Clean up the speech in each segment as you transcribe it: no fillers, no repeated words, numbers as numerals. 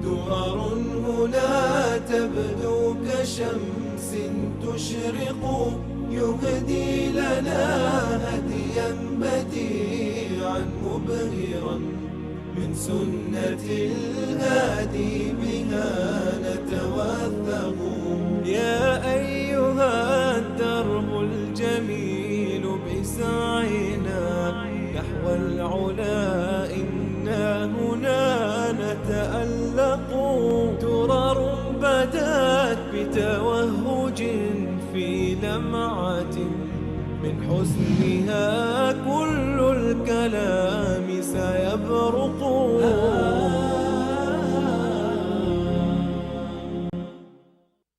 درر هنا تبدو كشمس تشرق، يهدي لنا هديا بديعا مبهرا، من سنة الهادي بها نتوثق. يا أيها الدرب الجميل بسعينا نحو العلا إنا هنا نتألق. درر بدت بتوهج في لمعة، من حسنها كل الكلام سيبرق.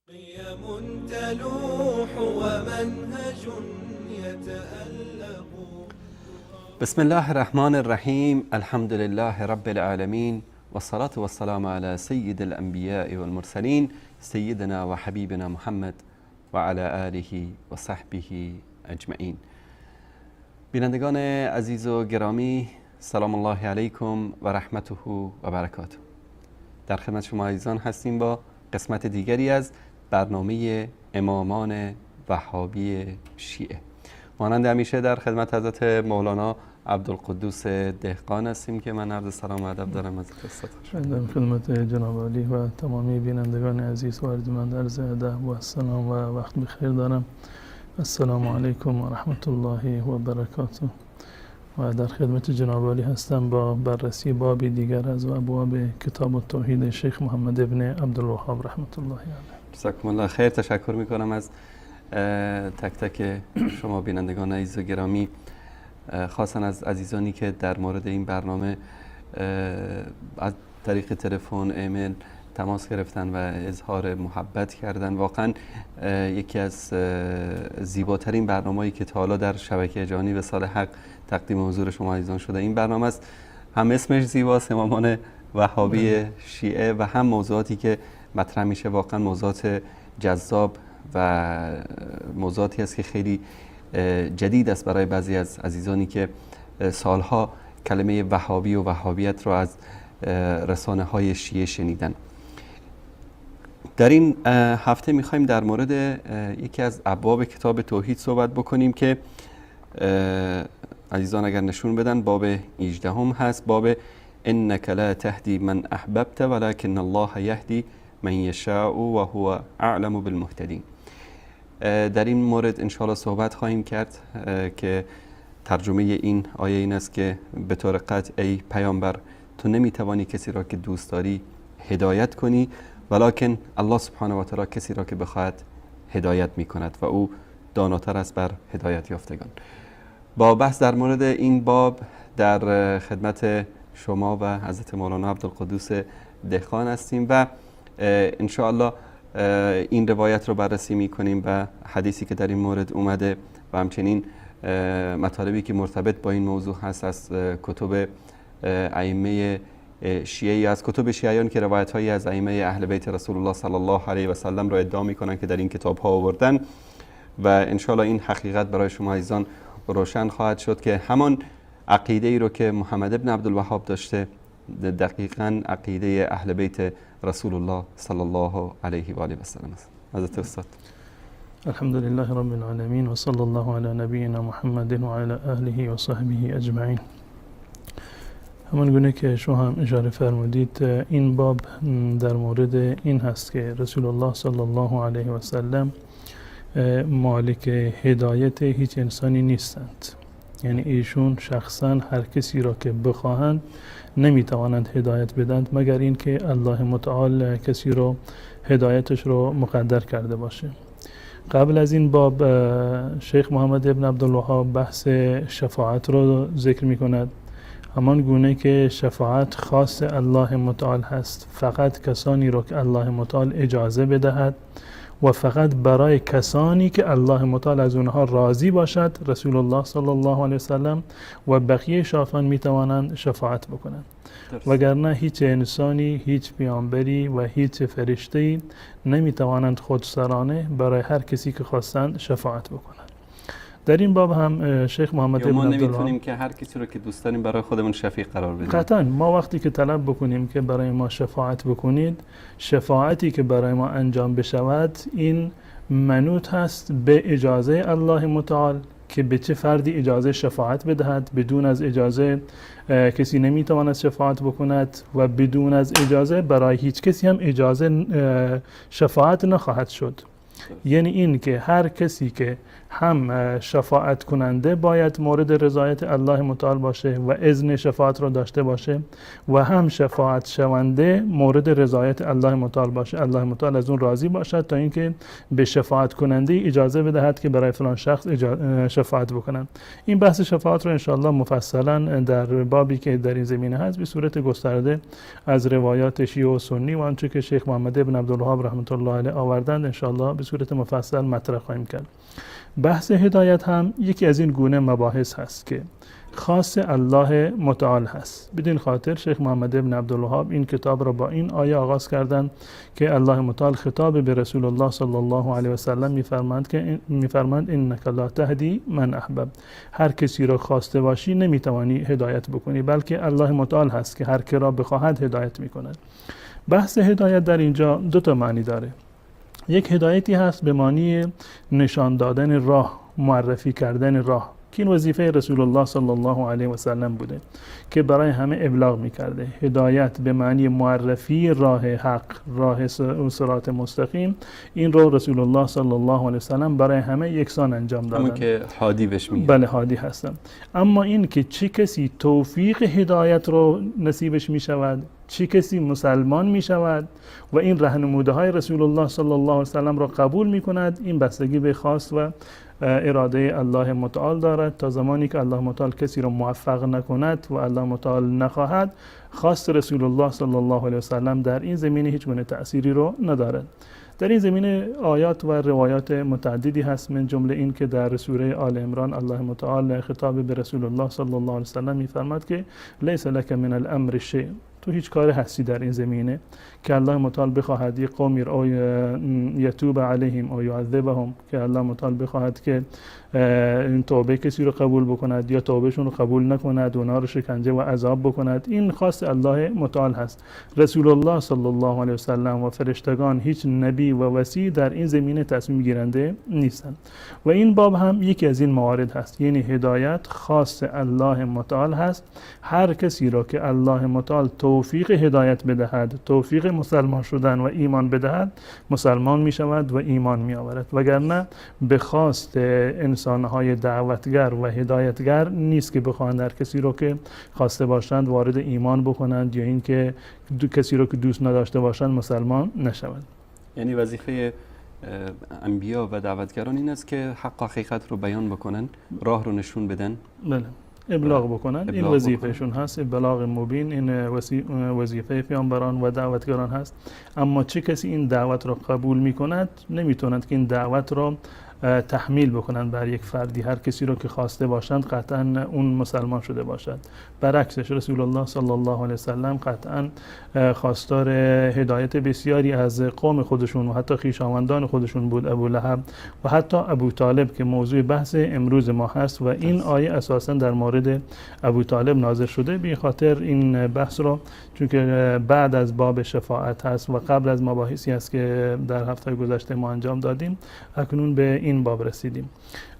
قيم تلوح ومنهج يتألق. بسم الله الرحمن الرحیم. الحمد لله رب العالمین والصلاة والسلام على سید الانبیاء والمرسلین سیدنا و حبیبنا محمد و علی آله و صحبه اجمعین. بینندگان عزیز و گرامی، سلام الله علیکم و رحمته و برکاته. در خدمت شما عزیزان هستیم با قسمت دیگری از برنامه امامان وهابی شیعه. مانند همیشه در خدمت حضرت مولانا عبدالقدوس دهقان هستیم که من عرض سلام و ادب دارم از استاد. در خدمت جناب عالی و تمامی بینندگان عزیز و ارجمند عرض ادب و سلام و وقت بخیر دارم. السلام علیکم و رحمت الله و برکاته. و در خدمت جناب عالی هستم با بررسی باب دیگر از ابواب کتاب التوحید شیخ محمد ابن عبدالوهاب رحمت الله علیه. جزاکم الله خیر. تشکر میکنم از تک تک شما بینندگان عزیز و گرامی، خاصا از عزیزانی که در مورد این برنامه از طریق تلفن، ایمیل تماس گرفتن و اظهار محبت کردن. واقعا یکی از زیباترین برنامه‌ای که تا حالا در شبکه جهانی وصال حق تقدیم حضور شما عزیزان شده این برنامه است. هم اسمش زیباست، امامان وهابی شیعه، و هم موضوعاتی که مطرح میشه واقعا موضوعات جذاب و موضوعاتی است که خیلی جدید است برای بعضی از عزیزانی که سالها کلمه وهابی و وهابیت رو از رسانه های شیعه شنیدن. در این هفته میخوایم در مورد یکی از ابواب کتاب توحید صحبت بکنیم که عزیزان اگر نشون بدن باب 18 هم هست، باب انک لا تهدی من احببت ولکن الله یهدی من یشاء و هو اعلم بالمهتدین. در این مورد انشاءالله صحبت خواهیم کرد که ترجمه این آیه این است که به طور قطع ای پیامبر تو نمیتوانی کسی را که دوست داری هدایت کنی، ولیکن الله سبحانه و تعالی کسی را که بخواهد هدایت میکند و او داناتر است بر هدایت یافتگان. با بحث در مورد این باب در خدمت شما و حضرت مولانا عبدالقدوس دهقان هستیم و انشاءالله این روایت رو بررسی میکنیم و حدیثی که در این مورد اومده و همچنین مطالبی که مرتبط با این موضوع هست از کتب ائمه شیعه یا از کتب شیعیان که روایت هایی از ائمه اهل بیت رسول الله صلی الله علیه و سلم رو ادعا میکنن که در این کتاب ها آوردن و انشاءالله این حقیقت برای شما عزیزان روشن خواهد شد که همان عقیده ای رو که محمد ابن عبدالوهاب داشته دقیقاً عقیده اهل بیت رسول الله صلی الله علیه و آله و سلم است. حضرت استاد. الحمد لله رب العالمین و صلی الله علی نبینا محمد و علی آله و صحبه اجمعین. همان گونه که شما هم اشاره فرمودید، این باب در مورد این هست که رسول الله صلی الله علیه و سلم مالک هدایت هیچ انسانی نیستند. یعنی ایشون شخصا هر کسی را که بخواهند نمیتوانند هدایت بدند مگر اینکه الله متعال کسی رو هدایتش رو مقدر کرده باشه. قبل از این باب شیخ محمد ابن عبدالوهاب بحث شفاعت رو ذکر میکند. همان گونه که شفاعت خاص الله متعال هست، فقط کسانی رو که الله متعال اجازه بدهد و فقط برای کسانی که الله متعال از اونها راضی باشد رسول الله صلی الله علیه وسلم و بقیه شافعان میتوانند شفاعت بکنند، وگرنه هیچ انسانی، هیچ پیامبری و هیچ فرشته‌ای نمیتوانند خودسرانه برای هر کسی که خواستند شفاعت بکنند. در این باب هم شیخ محمد ابن عبدالوهاب، ما نمیتونیم که هر کسی رو که دوست داریم برای خودمون شفیع قرار بدیم. قطعا ما وقتی که طلب بکنیم که برای ما شفاعت بکنید، شفاعتی که برای ما انجام بشود این منوط هست به اجازه الله متعال که به چه فردی اجازه شفاعت بدهد. بدون از اجازه کسی نمیتواند شفاعت بکند و بدون از اجازه برای هیچ کسی هم اجازه شفاعت نخواهد شد. یعنی این که هر کسی که هم شفاعت کننده باید مورد رضایت الله متعال باشه و اذن شفاعت رو داشته باشه و هم شفاعت شونده مورد رضایت الله متعال باشه، الله متعال از اون راضی باشد تا اینکه به شفاعت کننده اجازه بدهد که برای فلان شخص شفاعت بکنند. این بحث شفاعت رو انشاءالله مفصلا در بابی که در این زمینه هست به صورت گسترده از روایات شیعه و سنی و آنچه که شیخ محمد ابن عبدالوهاب رحمت الله علیه آوردند انشاءالله به صورت مفصل مطرح خواهیم کرد. بحث هدایت هم یکی از این گونه مباحث هست که خاص الله متعال هست. بدین خاطر شیخ محمد ابن عبدالوهاب این کتاب را با این آیه آغاز کردند که الله متعال خطاب به رسول الله صلی الله علیه و سلم میفرماند که میفرماند انک لا تهدی من احبب، هر کسی را خواسته باشی نمیتوانی هدایت بکنی، بلکه الله متعال هست که هر کی را بخواهد هدایت میکند. بحث هدایت در اینجا دو تا معنی داره. یک هدایتی هست به معنی نشان دادن راه، معرفی کردن راه، که این وظیفه رسول الله صلی الله علیه و سلم بوده که برای همه ابلاغ میکرده. هدایت به معنی معرفی راه حق، راه صراط مستقیم، این رو رسول الله صلی الله علیه و سلم برای همه یکسان انجام دادن، همون که هادی بهش میگن. بله، هادی هستن. اما این که چه کسی توفیق هدایت رو نصیبش میشود، چه کسی مسلمان می شود و این رهنموده های رسول الله صلی الله علیه و سلم را قبول می کند، این بستگی به خواست و اراده الله متعال دارد. تا زمانی که الله متعال کسی را موفق نکند و الله متعال نخواهد، خواست رسول الله صلی الله علیه و سلم در این زمینه هیچ گونه تأثیری رو ندارد. در این زمینه آیات و روایات متعددی هست، من جمله این که در سوره آل عمران الله متعال خطاب به رسول الله صلی الله علیه و سلم می‌فرماد که لیس لک من الامر شیء، تو هیچ کار هستی در این زمینه که الله متعال بخواهد یک قومی را یتوب علیهم او یعذبهم، که الله متعال بخواهد که این توبه کسی رو قبول بکند یا توبهشون رو قبول نکند، اونها رو شکنجه و عذاب بکند، این خواست الله متعال هست. رسول الله صلی الله علیه و سلم و فرشتگان، هیچ نبی و وصی در این زمینه تصمیم گیرنده نیستند و این باب هم یکی از این موارد هست. یعنی هدایت خاص الله متعال هست. هر کسی را که الله متعال توفیق هدایت بدهد، توفیق مسلمان شدن و ایمان بدهد، مسلمان می شود و ایمان می آورد، وگرنه به خواست انسانهای دعوتگر و هدایتگر نیست که بخواهند هر کسی رو که خواسته باشند وارد ایمان بکنند یا اینکه کسی رو که دوست نداشته باشند مسلمان نشوند. یعنی وظیفه انبیا و دعوتگران این است که حق و حقیقت رو بیان بکنن، راه رو نشون بدن، بله، ابلاغ بکنن. این وظیفهشون هست، ابلاغ مبین، این وظیفه پیامبران و دعوتگران هست. اما چه کسی این دعوت را قبول میکند، نمیتوند که این دعوت را تحمیل بکنند بر یک فردی. هر کسی رو که خواسته باشند قطعا اون مسلمان شده باشد. برعکسش رسول الله صلی الله علیه وسلم قطعا خواستار هدایت بسیاری از قوم خودشون و حتی خویشاوندان خودشون بود، ابو لهب و حتی ابو طالب که موضوع بحث امروز ما هست و این آیه اساسا در مورد ابو طالب نازل شده. به خاطر این بحث رو، چون که بعد از باب شفاعت هست و قبل از مباحثی هست که در هفته گذشته ما انجام دادیم، اکنون به این باب رسیدیم.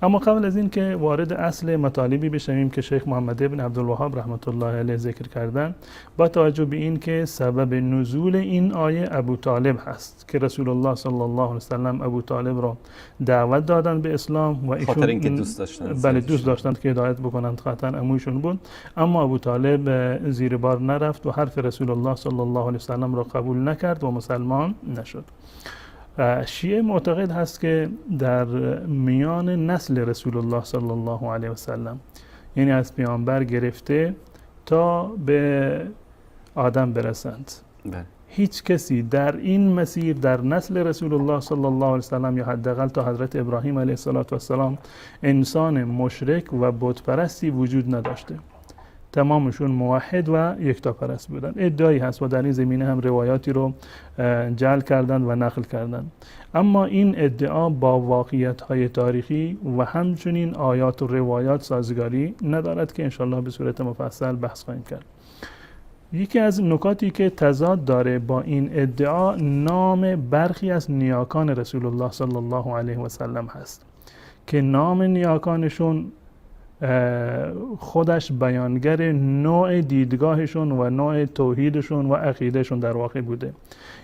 اما قبل از این که وارد اصل مطالبی بشویم که شیخ محمد ابن عبدالوهاب رحمت الله علیه ذکر کردن، با توجه به این که سبب نزول این آیه ابو طالب هست که رسول الله صلی الله علیه و سلم ابو طالب را دعوت دادن به اسلام و ایشون خاطر اینکه دوست داشتند، بله دوست داشتند که هدایت بکنند، قطعا عمویشون بود. اما ابو طالب زیر بار نرفت و حرف رسول الله صلی الله علیه و سلم را قبول نکرد و مسلمان نشد. شیعه معتقد هست که در میان نسل رسول الله صلی الله علیه و سلم، یعنی از پیامبر گرفته تا به آدم برسند، بله، هیچ کسی در این مسیر در نسل رسول الله صلی الله علیه و سلم یا حداقل تا حضرت ابراهیم علیه السلام انسان مشرک و بت پرستی وجود نداشته. تمامشون موحد و یکتاپرست بودند. ادعایی هست و در این زمینه هم روایاتی رو جعل کردند و نقل کردند. اما این ادعا با واقعیت‌های تاریخی و همچنین آیات و روایات سازگاری ندارد که انشالله به صورت مفصل بحث خواهیم کرد. یکی از نکاتی که تضاد داره با این ادعا، نام برخی از نیاکان رسول الله صلی الله علیه و سلم هست که نام نیاکانشون خودش بیانگر نوع دیدگاهشون و نوع توحیدشون و عقیدهشون در واقع بوده.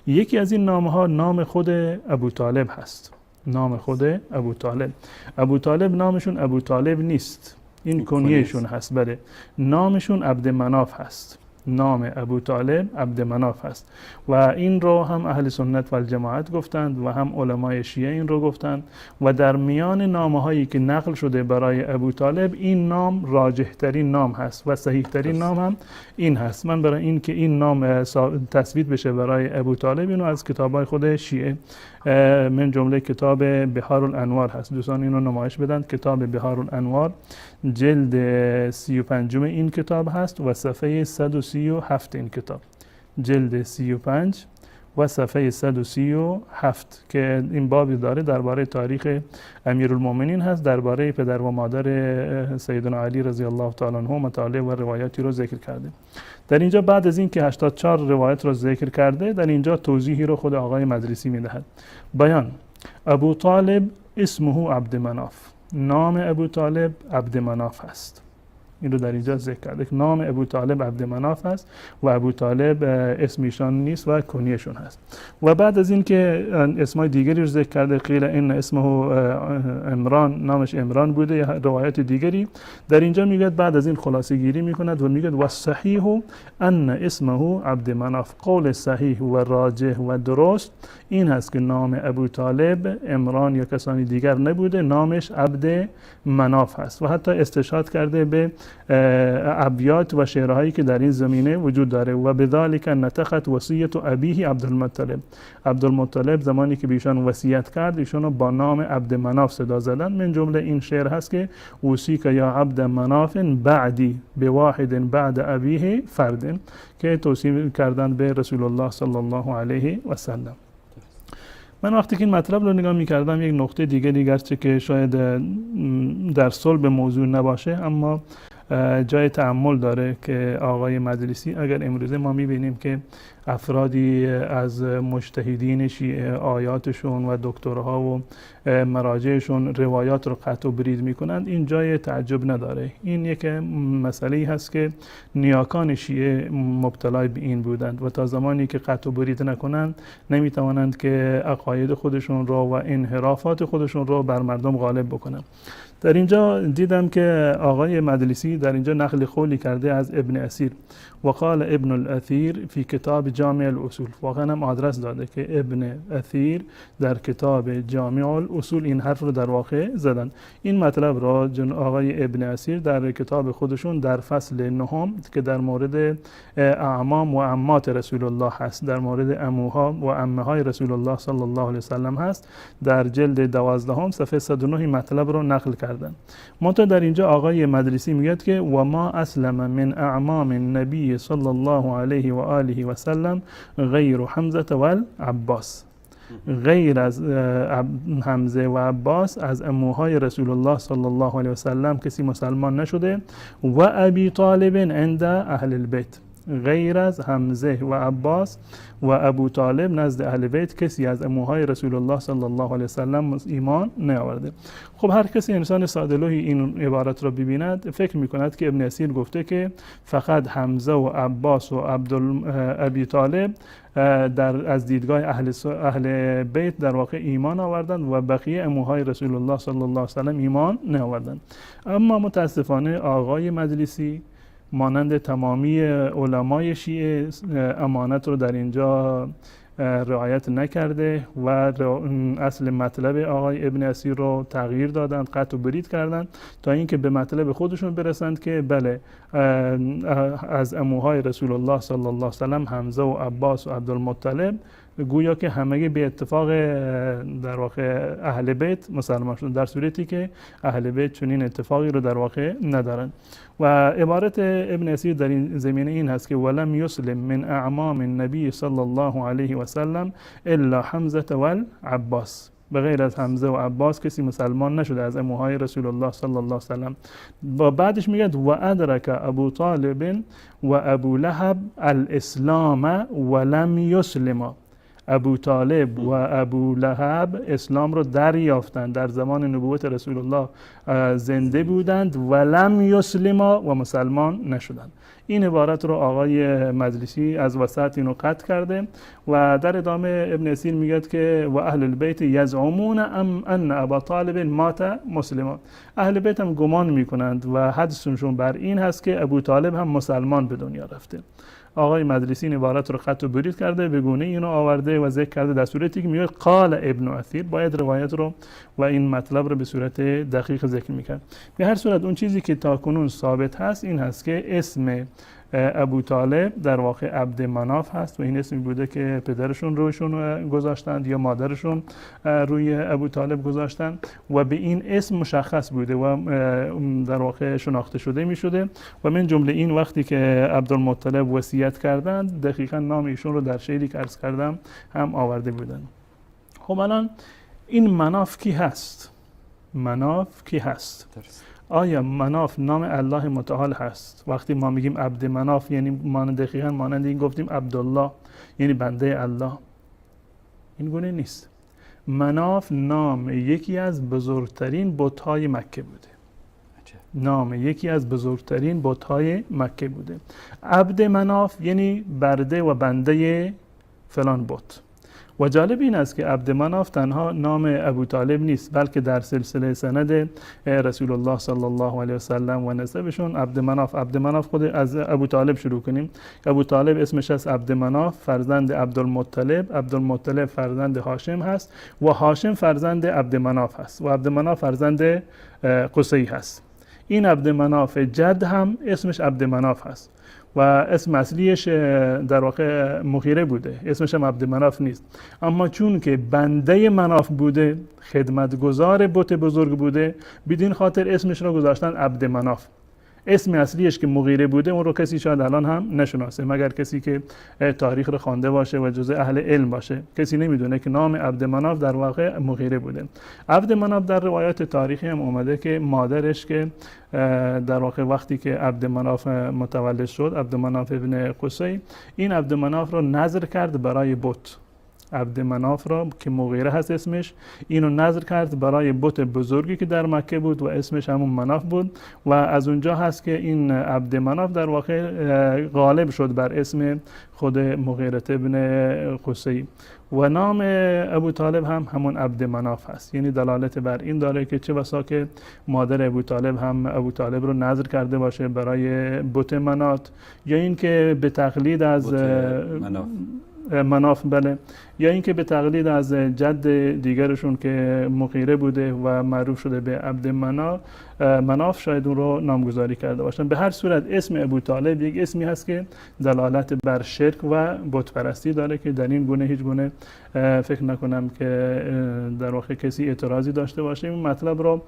یکی از این نامها نام خود ابو طالب هست. نام خود ابو طالب. ابو طالب نامشون ابو طالب نیست، این کنیهشون هست. بله، نامشون عبد مناف هست. نام ابو طالب عبد مناف هست و این رو هم اهل سنت و الجماعت گفتند و هم علمای شیعه این رو گفتند و در میان نامه‌هایی که نقل شده برای ابو طالب این نام راجح ترین نام هست و صحیح ترین نام هم این هست. من برای این که این نام تثبیت بشه برای ابو طالب اینو از کتاب‌های خود شیعه من جمله کتاب بحار الانوار هست، دوستان اینو نمایش بدن. کتاب بحار الانوار جلد 35 این کتاب هست و صفحه 137 این کتاب، جلد 35 و صفحه 137 که این بابی داره درباره تاریخ امیرالمومنین هست، درباره پدر و مادر سیدنا علی رضی الله تعالی عنه مطالب و روایاتی رو ذکر کرده. در اینجا بعد از این که 84 روایت رو ذکر کرده، در اینجا توضیحی رو خود آقای مدرسی میدهد. بیان ابو طالب اسمه عبد مناف، نام ابو طالب عبد مناف هست. این رو در اینجا ذکر کرده که نام ابو طالب عبد مناف هست و ابو طالب اسمیشان نیست و کنیهشون هست. و بعد از این که اسمای دیگری رو ذکر کرده، قیل ان اسمه عمران، نامش عمران بوده یا روایت دیگری، در اینجا میگه بعد از این خلاصه گیری میکند و میگه و صحیح ان اسمه عبد مناف، قول صحیح و راجح و درست این هست که نام ابو طالب عمران یا کسانی دیگر نبوده، نامش عبد مناف هست. و حتی استشهاد کرده به ابیات و شعرهایی که در این زمینه وجود داره. و بذالک نطقت وصیت ابیه عبدالمطلب، عبدالمطلب زمانی که به ایشان وصیت کرد ایشانو با نام عبد مناف صدا زدن. من جمله این شعر هست که اوصیک یا عبد مناف بعدی بواحد بعد ابیه فرد، که توصیه کردن به رسول الله صلی الله علیه و سلم. من وقتی که این مطلب رو نگاه می‌کردم یک نقطه دیگه گرچه که شاید در صلب موضوع نباشه اما جای تأمل داره که آقای مجلسی، اگر امروزه ما می‌بینیم که افرادی از مجتهدین شیعه آیاتشون و دکترها و مراجعشون روایات رو قطع و برید می‌کنند، این جای تعجب نداره. این یک مسئله‌ای هست که نیاکان شیعه مبتلای به این بودند و تا زمانی که قطع و برید نکنند نمی‌توانند که عقاید خودشون رو و انحرافات خودشون رو بر مردم غالب بکنند. در اینجا دیدم که آقای مجلسی در اینجا نقل قولی کرده از ابن اثیر و قال ابن الاثیر فی کتاب جامع الاصول، واقعا هم آدرس داده که ابن اثیر در کتاب جامع الاصول این حرف رو در واقع زدن. این مطلب را آقای ابن اثیر در کتاب خودشون در فصل نهم که در مورد اعمام و عمات رسول الله هست، در مورد عموها و عمه های رسول الله صلی الله علیه وسلم هست، در جلد 12 صفحه 109 مطلب رو نقل کردن. منتها در اینجا آقای مدرسی میگه که و ما اسلم من اعمام النبی صلی الله علیه و آله و سلم غیر حمزه والعباس، غیر از حمزه و عباس از عموهای رسول الله صلی الله علیه و سلم کسی مسلمان نشده، و ابی طالب عند اهل البیت، غیر از حمزه و عباس و ابو طالب نزد اهل بیت کسی از عموهای رسول الله صلی الله علیه و سلم ایمان نیاورده. خب هر کسی انسان ساده لوحی این عبارت را ببیند فکر میکند که ابن اثیر گفته که فقط حمزه و عباس و ابی طالب در از دیدگاه اهل بیت در واقع ایمان آوردند و بقیه عموهای رسول الله صلی الله علیه و سلم ایمان نیاوردند. اما متاسفانه آقای مجلسی مانند تمامی علمای شیعه امانت رو در اینجا رعایت نکرده و اصل مطلب آقای ابن اثیر رو تغییر دادند، قطع و برید کردند تا اینکه به مطلب خودشون برسند که بله از عموهای رسول الله صلی الله علیه و سلم حمزه و عباس و عبدالمطلب گویا که همگی به اتفاق در واقع اهل بیت مسلمان شدن، در صورتی که اهل بیت چنین اتفاقی رو در واقع ندارند. و عبارت ابن اسیر در این زمینه این هست که ولم یسلم من اعمام النبی صلی الله علیه و سلم الا حمزه والعباس، به غیر از حمزه و عباس کسی مسلمان نشده از عموهای رسول الله صلی الله علیه و سلم. و بعدش میگه و ادرک ابو طالب و ابو لهب الاسلام ولم یسلم. ابو طالب و ابو لهب اسلام رو دریافتند، در زمان نبوت رسول الله زنده بودند، ولم یسلما و مسلمان نشدند. این عبارت رو آقای مجلسی از وسط اینو قطع کرده و در ادامه ابن اسیر میگه که و اهل البیت یزعمون ان ابا طالب مات مسلما. اهل بیت هم گمان میکنند و حدسشون بر این هست که ابو طالب هم مسلمان به دنیا رفته. آقای مجلسی این عبارت رو خط و برید کرده، به گونه اینو آورده و ذکر کرده، در صورتی که میگه قال ابن اثیر، باید روایت رو و این مطلب رو به صورت دقیق ذکر میکرد. به هر صورت اون چیزی که تاکنون ثابت هست این هست که اسم ابو طالب در واقع عبد مناف هست و این اسمی بوده که پدرشون رویشون گذاشتند یا مادرشون روی ابو طالب گذاشتند و به این اسم مشخص بوده و در واقع شناخته شده می شده. و من جمله این وقتی که عبدالمطلب وصیت کردند دقیقا نام ایشون رو در شعری که عرض کردم هم آورده بودند. خب الان این مناف کی هست؟ مناف کی هست؟ آیا مناف نام الله متعال هست؟ وقتی ما میگیم عبد مناف یعنی دقیقاً مانند این گفتیم عبدالله یعنی بنده الله، این گونه نیست. مناف نام یکی از بزرگترین بت‌های مکه بوده. نام یکی از بزرگترین بت‌های مکه بوده. عبد مناف یعنی برده و بنده فلان بت. و جالب این است که عبد مناف تنها نام ابو طالب نیست، بلکه در سلسله سند رسول الله صلی الله علیه و سلم و نسبشون عبد مناف، عبد مناف خود از ابو طالب شروع کنیم. ابو طالب اسمش است عبد مناف، فرزند عبدالمطلب، عبدالمطلب فرزند هاشم هست و هاشم فرزند عبد مناف هست و عبد مناف فرزند قصی هست. این عبد مناف جد هم اسمش عبد مناف هست و اسم اصلیش در واقع مغیره بوده، اسمش هم عبد مناف نیست، اما چون که بنده مناف بوده، خدمتگزار بت بزرگ بوده، بدین خاطر اسمش رو گذاشتن عبد مناف. اسم اصلیش که مغیره بوده اون رو کسی شاید الان هم نشناسه، مگر کسی که تاریخ رو خوانده باشه و جزء اهل علم باشه. کسی نمیدونه که نام عبد مناف در واقع مغیره بوده. عبد مناف در روایات تاریخی هم اومده که مادرش که در واقع وقتی که عبد مناف متولد شد، عبد مناف ابن قصی، این عبد مناف رو نذر کرد برای بت. عبد مناف را که مغیره هست اسمش، اینو نذر کرد برای بت بزرگی که در مکه بود و اسمش همون مناف بود و از اونجا هست که این عبد مناف در واقع غالب شد بر اسم خود مغیره ابن قصی و نام ابو طالب هم همون عبد مناف هست. یعنی دلالت بر این داره که چه بسا که مادر ابو طالب هم ابو طالب رو نذر کرده باشه برای بت منات، یا اینکه به تقلید از مناف، بله، یا اینکه به تقلید از جد دیگرشون که مغیره بوده و معروف شده به عبد مناف شاید اون رو نامگذاری کرده باشن. به هر صورت اسم ابو طالب یک اسمی هست که دلالت بر شرک و بت پرستی داره که در این گونه هیچ گونه فکر نکنم که در واقع کسی اعتراضی داشته باشه. این مطلب رو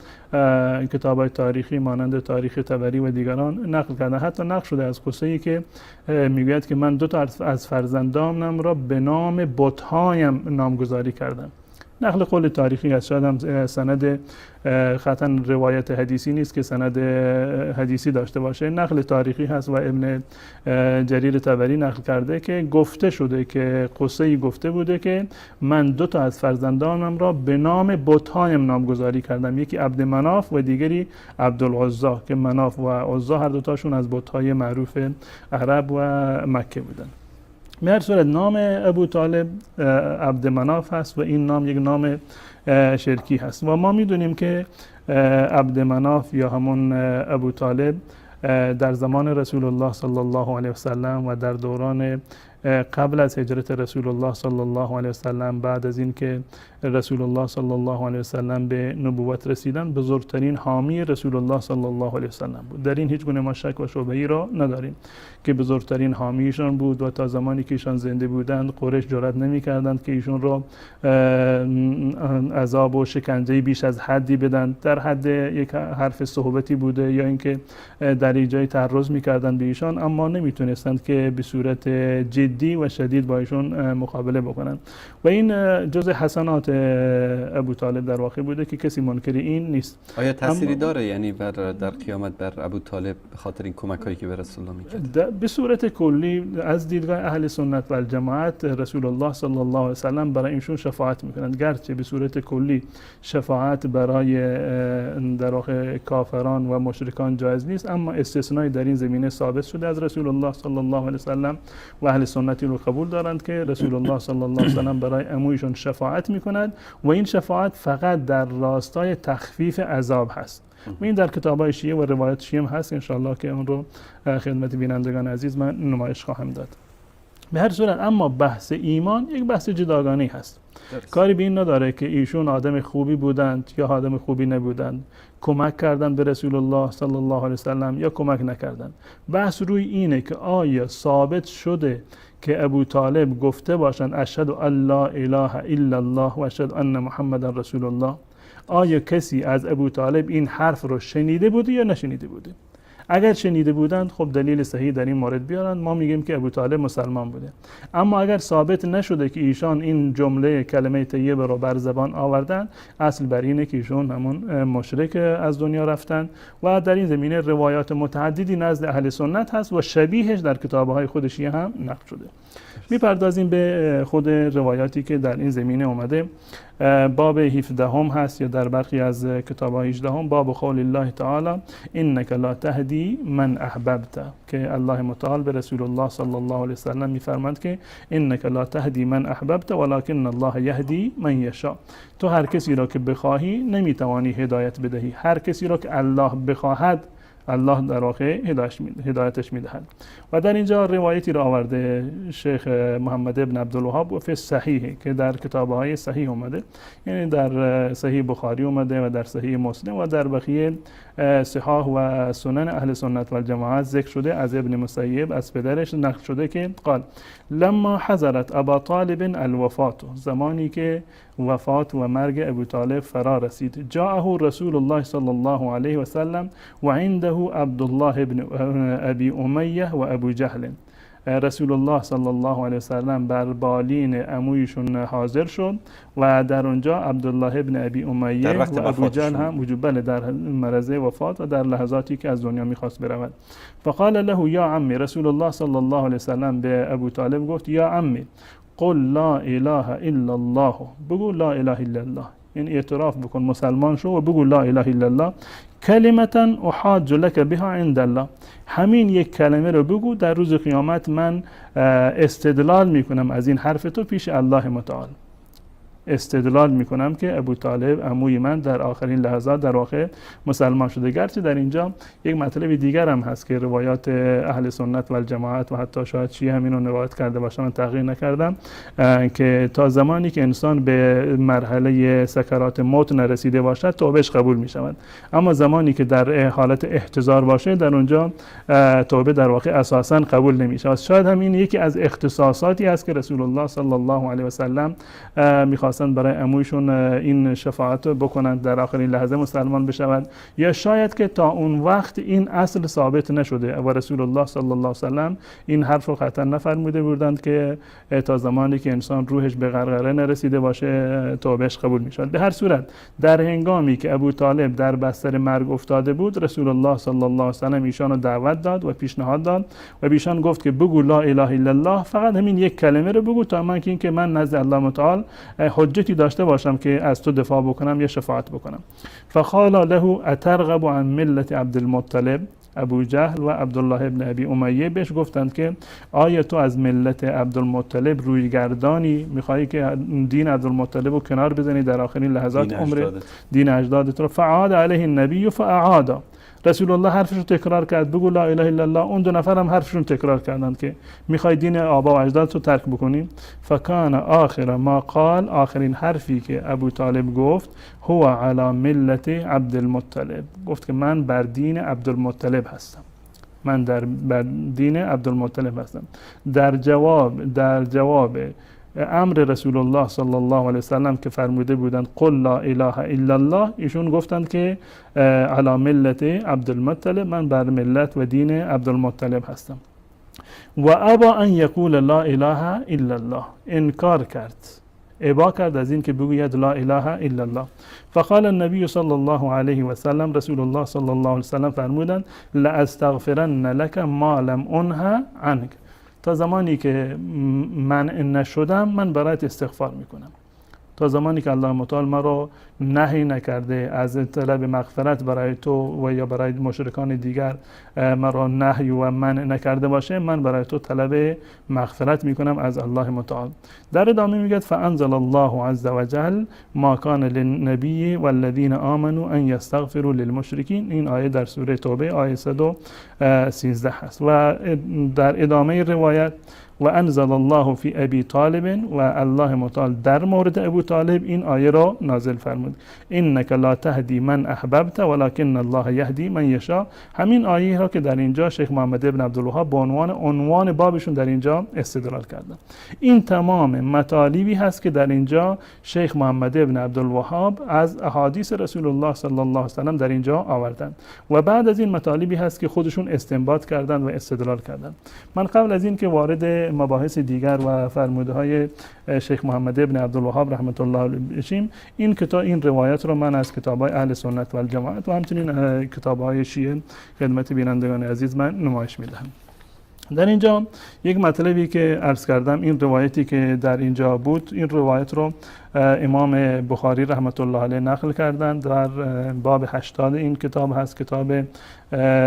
کتاب‌های تاریخی مانند تاریخ طبری و دیگران نقل کردن. حتی نقل شده از قصه‌ای که میگوید که من دو تا از فرزندانم را به نام بت‌هایم نامگذاری کردم. نقل قول تاریخی است، شاید هم سند خطا روایت حدیثی نیست که سند حدیثی داشته باشه، نقل تاریخی هست و ابن جریر طبری نقل کرده که گفته شده که قصه‌ای گفته بوده که من دو تا از فرزندانم را به نام بت‌هایم نامگذاری کردم، یکی عبد مناف و دیگری عبدالعزی، که مناف و عزی هر دو تاشون از بت‌های معروف عرب و مکه بودن. به هر صورت نام ابو طالب عبد مناف هست و این نام یک نام شرکی هست و ما میدونیم که عبد مناف یا همون ابو طالب در زمان رسول الله صلی الله علیه و سلم و در دوران قبل از هجرت رسول الله صلی الله علیه وسلم، بعد از اینکه رسول الله صلی الله علیه وسلم به نبوت رسیدن، بزرگترین حامی رسول الله صلی الله علیه وسلم بود. در این هیچ گونه ما شک و شبهه‌ای را نداریم که بزرگترین حامیشان بود و تا زمانی که ایشان زنده بودند قریش جرأت نمی‌کردند که ایشون را عذاب و شکنجه بیش از حدی بدن، در حد یک حرف صحبتی بوده یا اینکه در جای تعرض می‌کردند به ایشان، اما نمی‌تونستند که به صورت جدی و شدید با ایشون مقابله بکنند. و این جزء حسنات ابو طالب در واقع بوده که کسی منکر این نیست. آیا تأثیری داره یعنی بر در قیامت بر ابو طالب به خاطر این کمک هایی که به رسول الله میکرد؟ به صورت کلی از دیدگاه اهل سنت و الجماعت رسول الله صلی الله علیه و سلم برای ایشون شفاعت میکنند، گرچه به صورت کلی شفاعت برای در واقع کافران و مشرکان جایز نیست، اما استثنایی در این زمینه ثابت شده از رسول الله صلی الله علیه و سلم و اهل سنتی رو قبول دارند که رسول الله صلی الله علیه و سلم برای عمویشون شفاعت میکند و این شفاعت فقط در راستای تخفیف عذاب هست. و این در کتاب‌های شیعه و روایات شیعه هم هست، انشاءالله که اون رو خدمت بینندگان عزیز من نمایش خواهم داد. به هر صورت اما بحث ایمان یک بحث جداگانه هست. کاری به این نداره که ایشون آدم خوبی بودند یا آدم خوبی نبودند، کمک کردند به رسول الله صلی الله علیه وسلم یا کمک نکردند. بحث روی اینه که آیا ثابت شده که ابو طالب گفته باشند اشهد ان لا اله الا الله و اشهد ان محمدا رسول الله؟ آیا کسی از ابو طالب این حرف رو شنیده بوده یا نشنیده بوده؟ اگر شنیده بودند خب دلیل صحیح در این مورد بیارند، ما میگیم که ابو طالب مسلمان بوده. اما اگر ثابت نشده که ایشان این جمله کلمه طیبه رو بر زبان آوردن، اصل بر اینه که ایشون همون مشرک از دنیا رفتن و در این زمینه روایات متعددی نزد اهل سنت هست و شبیهش در کتاب‌های خود شیعه هم نقل شده. میپردازیم به خود روایاتی که در این زمینه اومده. باب 17 هم هست یا در برخی از کتاب‌های 18 هم، باب قول الله تعالی انک لا تهدی من احببت، که الله متعال به رسول الله صلی الله علیه وسلم میفرماند که انک لا تهدی من احببت ولکن الله یهدی من یشاء. تو هر کسی را که بخواهی نمیتوانی هدایت بدهی، هر کسی را که الله بخواهد الله در واقع هدایتش میدهد. و در اینجا روایتی را آورده شیخ محمد ابن عبدالوهاب و فی صحیح که در کتاب‌های صحیح اومده، یعنی در صحیح بخاری اومده و در صحیح مسلم و در بقیه صحاح و سنن اهل سنت و الجماعت ذکر شده. از ابن مسیب از پدرش نقل شده که قال لما حضرت ابا طالب الوفات، زمانی که وفات و مرگ ابو طالب فرا رسید، جاءه رسول الله صلی الله علیه و سلم و عنده عبدالله ابن ابی امیه و ابو جهل. رسول الله صلی الله علیه و سلم بر بالین عمویشون حاضر شد و در اونجا عبدالله ابن ابی امیه و ابو جهل هم وجود، بله، در مرض وفات و در لحظاتی که از دنیا میخواست برود. فقال له یا عمی، رسول الله صلی الله علیه و سلم به ابو طالب گفت یا عمی قل لا اله الا الله، بگو لا اله الا الله، یعنی اعتراف بکن، مسلمان شو و بگو لا اله الا الله، کلمتا احاج لك بها عند الله، همین یک کلمه رو بگو در روز قیامت من استدلال میکنم از این حرف تو پیش الله متعال، استدلال میکنم که ابو طالب عموی من در آخرین لحظات در واقع مسلمان شده. گرچه در اینجا یک مطلب دیگر هم هست که روایات اهل سنت و الجماعت و حتی شاید شیعه هم اینو روایت کرده باشه، من تغییر نکردم، که تا زمانی که انسان به مرحله سکرات موت نرسیده باشد توبهش قبول میشود، اما زمانی که در حالت احتضار باشه در اونجا توبه در واقع اساسا قبول نمیشود. شاید هم این یکی از اختصاصاتی است که رسول الله صلی الله علیه و سلم میخواست برای عمویشون این شفاعت رو بکنند در آخرین لحظه مسلمان بشود، یا شاید که تا اون وقت این اصل ثابت نشده و رسول الله صلی الله علیه و سلم این حرف رو قطعا نفرموده بودند که تا زمانی که انسان روحش به غرغره نرسیده باشه توبهش قبول میشد. به هر صورت در هنگامی که ابو طالب در بستر مرگ افتاده بود رسول الله صلی الله علیه و سلم ایشان رو دعوت داد و پیشنهاد داد و به ایشان گفت که بگو لا اله الا الله، فقط همین یک کلمه رو بگو تا من که من نزد الله متعال حجتی داشته باشم که از تو دفاع بکنم یا شفاعت بکنم. فقال له اترغب عن ملت عبدالمطلب، ابو جهل و عبدالله ابن ابی امیه بهش گفتند که آیا تو از ملت عبدالمطلب روی گردانی، میخوایی که دین عبدالمطلب رو کنار بزنی در آخرین لحظات عمر دین اجدادت رو؟ فعاد علیه النبی فاعاد، رسول الله حرفش رو تکرار کرد، بگو لا اله الا الله. اون دو نفر هم حرفشون تکرار کردند که میخوای دین آبا و اجداد رو ترک بکنی. فکان آخر ما قال، آخرین حرفی که ابو طالب گفت، هو علی ملت عبدالمطلب، گفت که من بر دین عبدالمطلب هستم، من بر دین عبدالمطلب هستم. در جواب امر رسول الله صلی الله علیه وسلم که فرموده بودند قل لا اله الا الله، ایشون گفتند که علی ملت عبدالمطلب، من بر ملت و دین عبدالمطلب هستم. و ابا ان یقول لا اله الا الله، انکار کرد، ابا کرد از این که بگوید لا اله الا الله. فقال النبی صلی الله علیه و سلم، رسول الله صلی الله علیه و سلم فرمودند لاستغفرن لک ما لم انه عنک، تا زمانی که منع نشدم من برایت استغفار میکنم، تا زمانی که الله متعال مرا نهی نکرده از طلب مغفرت برای تو و یا برای مشرکان دیگر مرا نهی و منع نکرده باشه، من برای تو طلب مغفرت میکنم از الله متعال. در ادامه میگه فانزل الله عز وجل ما کان للنبی والذین آمنوا ان یستغفروا للمشرکین. این آیه در سوره توبه آیه 113 هست. و در ادامه روایت و انزل الله فی ابی طالب، و الله متعال در مورد ابو طالب این آیه را نازل فرمود، انک لا تهدی من احببت ولکن الله یهدی من یشاء. همین آیه را که در اینجا شیخ محمد ابن عبدالوهاب به عنوان بابشون در اینجا استدلال کردن. این تمام مطالبی هست که در اینجا شیخ محمد ابن عبدالوهاب از احادیث رسول الله صلی الله علیه و سلم در اینجا آوردن و بعد از این مطالبی هست که خودشون استنباط کردن و استدلال کردن. من قبل از این که وارد مباحث دیگر و فرموده های شیخ محمد ابن عبدالوهاب رحمت الله علیه بشیم، این کتاب، این روایت رو من از کتاب های اهل سنت و الجماعت و همچنین کتاب های شیعه خدمت بینندگان عزیز من نمایش میدهم. در اینجا یک مطلبی که عرض کردم، این روایتی که در اینجا بود، این روایت رو امام بخاری رحمت الله علیه نقل کردند در باب 80 این کتاب هست، کتاب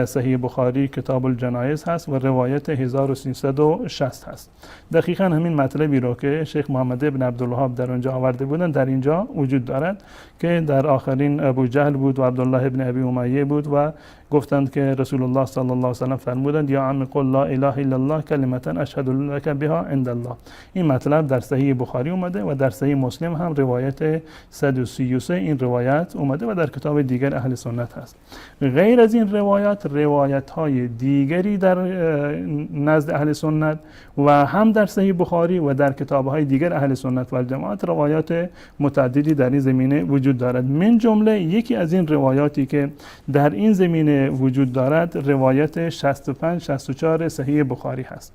صحیح بخاری، کتاب الجنایز هست و روایت 1360 هست. دقیقا همین مطلبی رو که شیخ محمد ابن عبدالوهاب در اونجا آورده بودند در اینجا وجود دارد که در آخرین ابو جهل بود و عبدالله ابن ابی امیه بود و گفتند که رسول الله صلی الله علیه و سلم فرمودند یا عم قل لا اله الا الله کلمة اشهد لک بها عند الله. این مطلب در صحیح بخاری اومده و در صحیح مسلم هم روایت 133 این روایت اومده و در کتاب دیگر اهل سنت هست. غیر از این روایت، روایت های دیگری در نزد اهل سنت و هم در صحیح بخاری و در کتاب های دیگر اهل سنت و الجماعت روایات متعددی در این زمینه وجود دارد. من جمله یکی از این روایاتی که در این زمینه وجود دارد روایت 65 64 صحیح بخاری هست.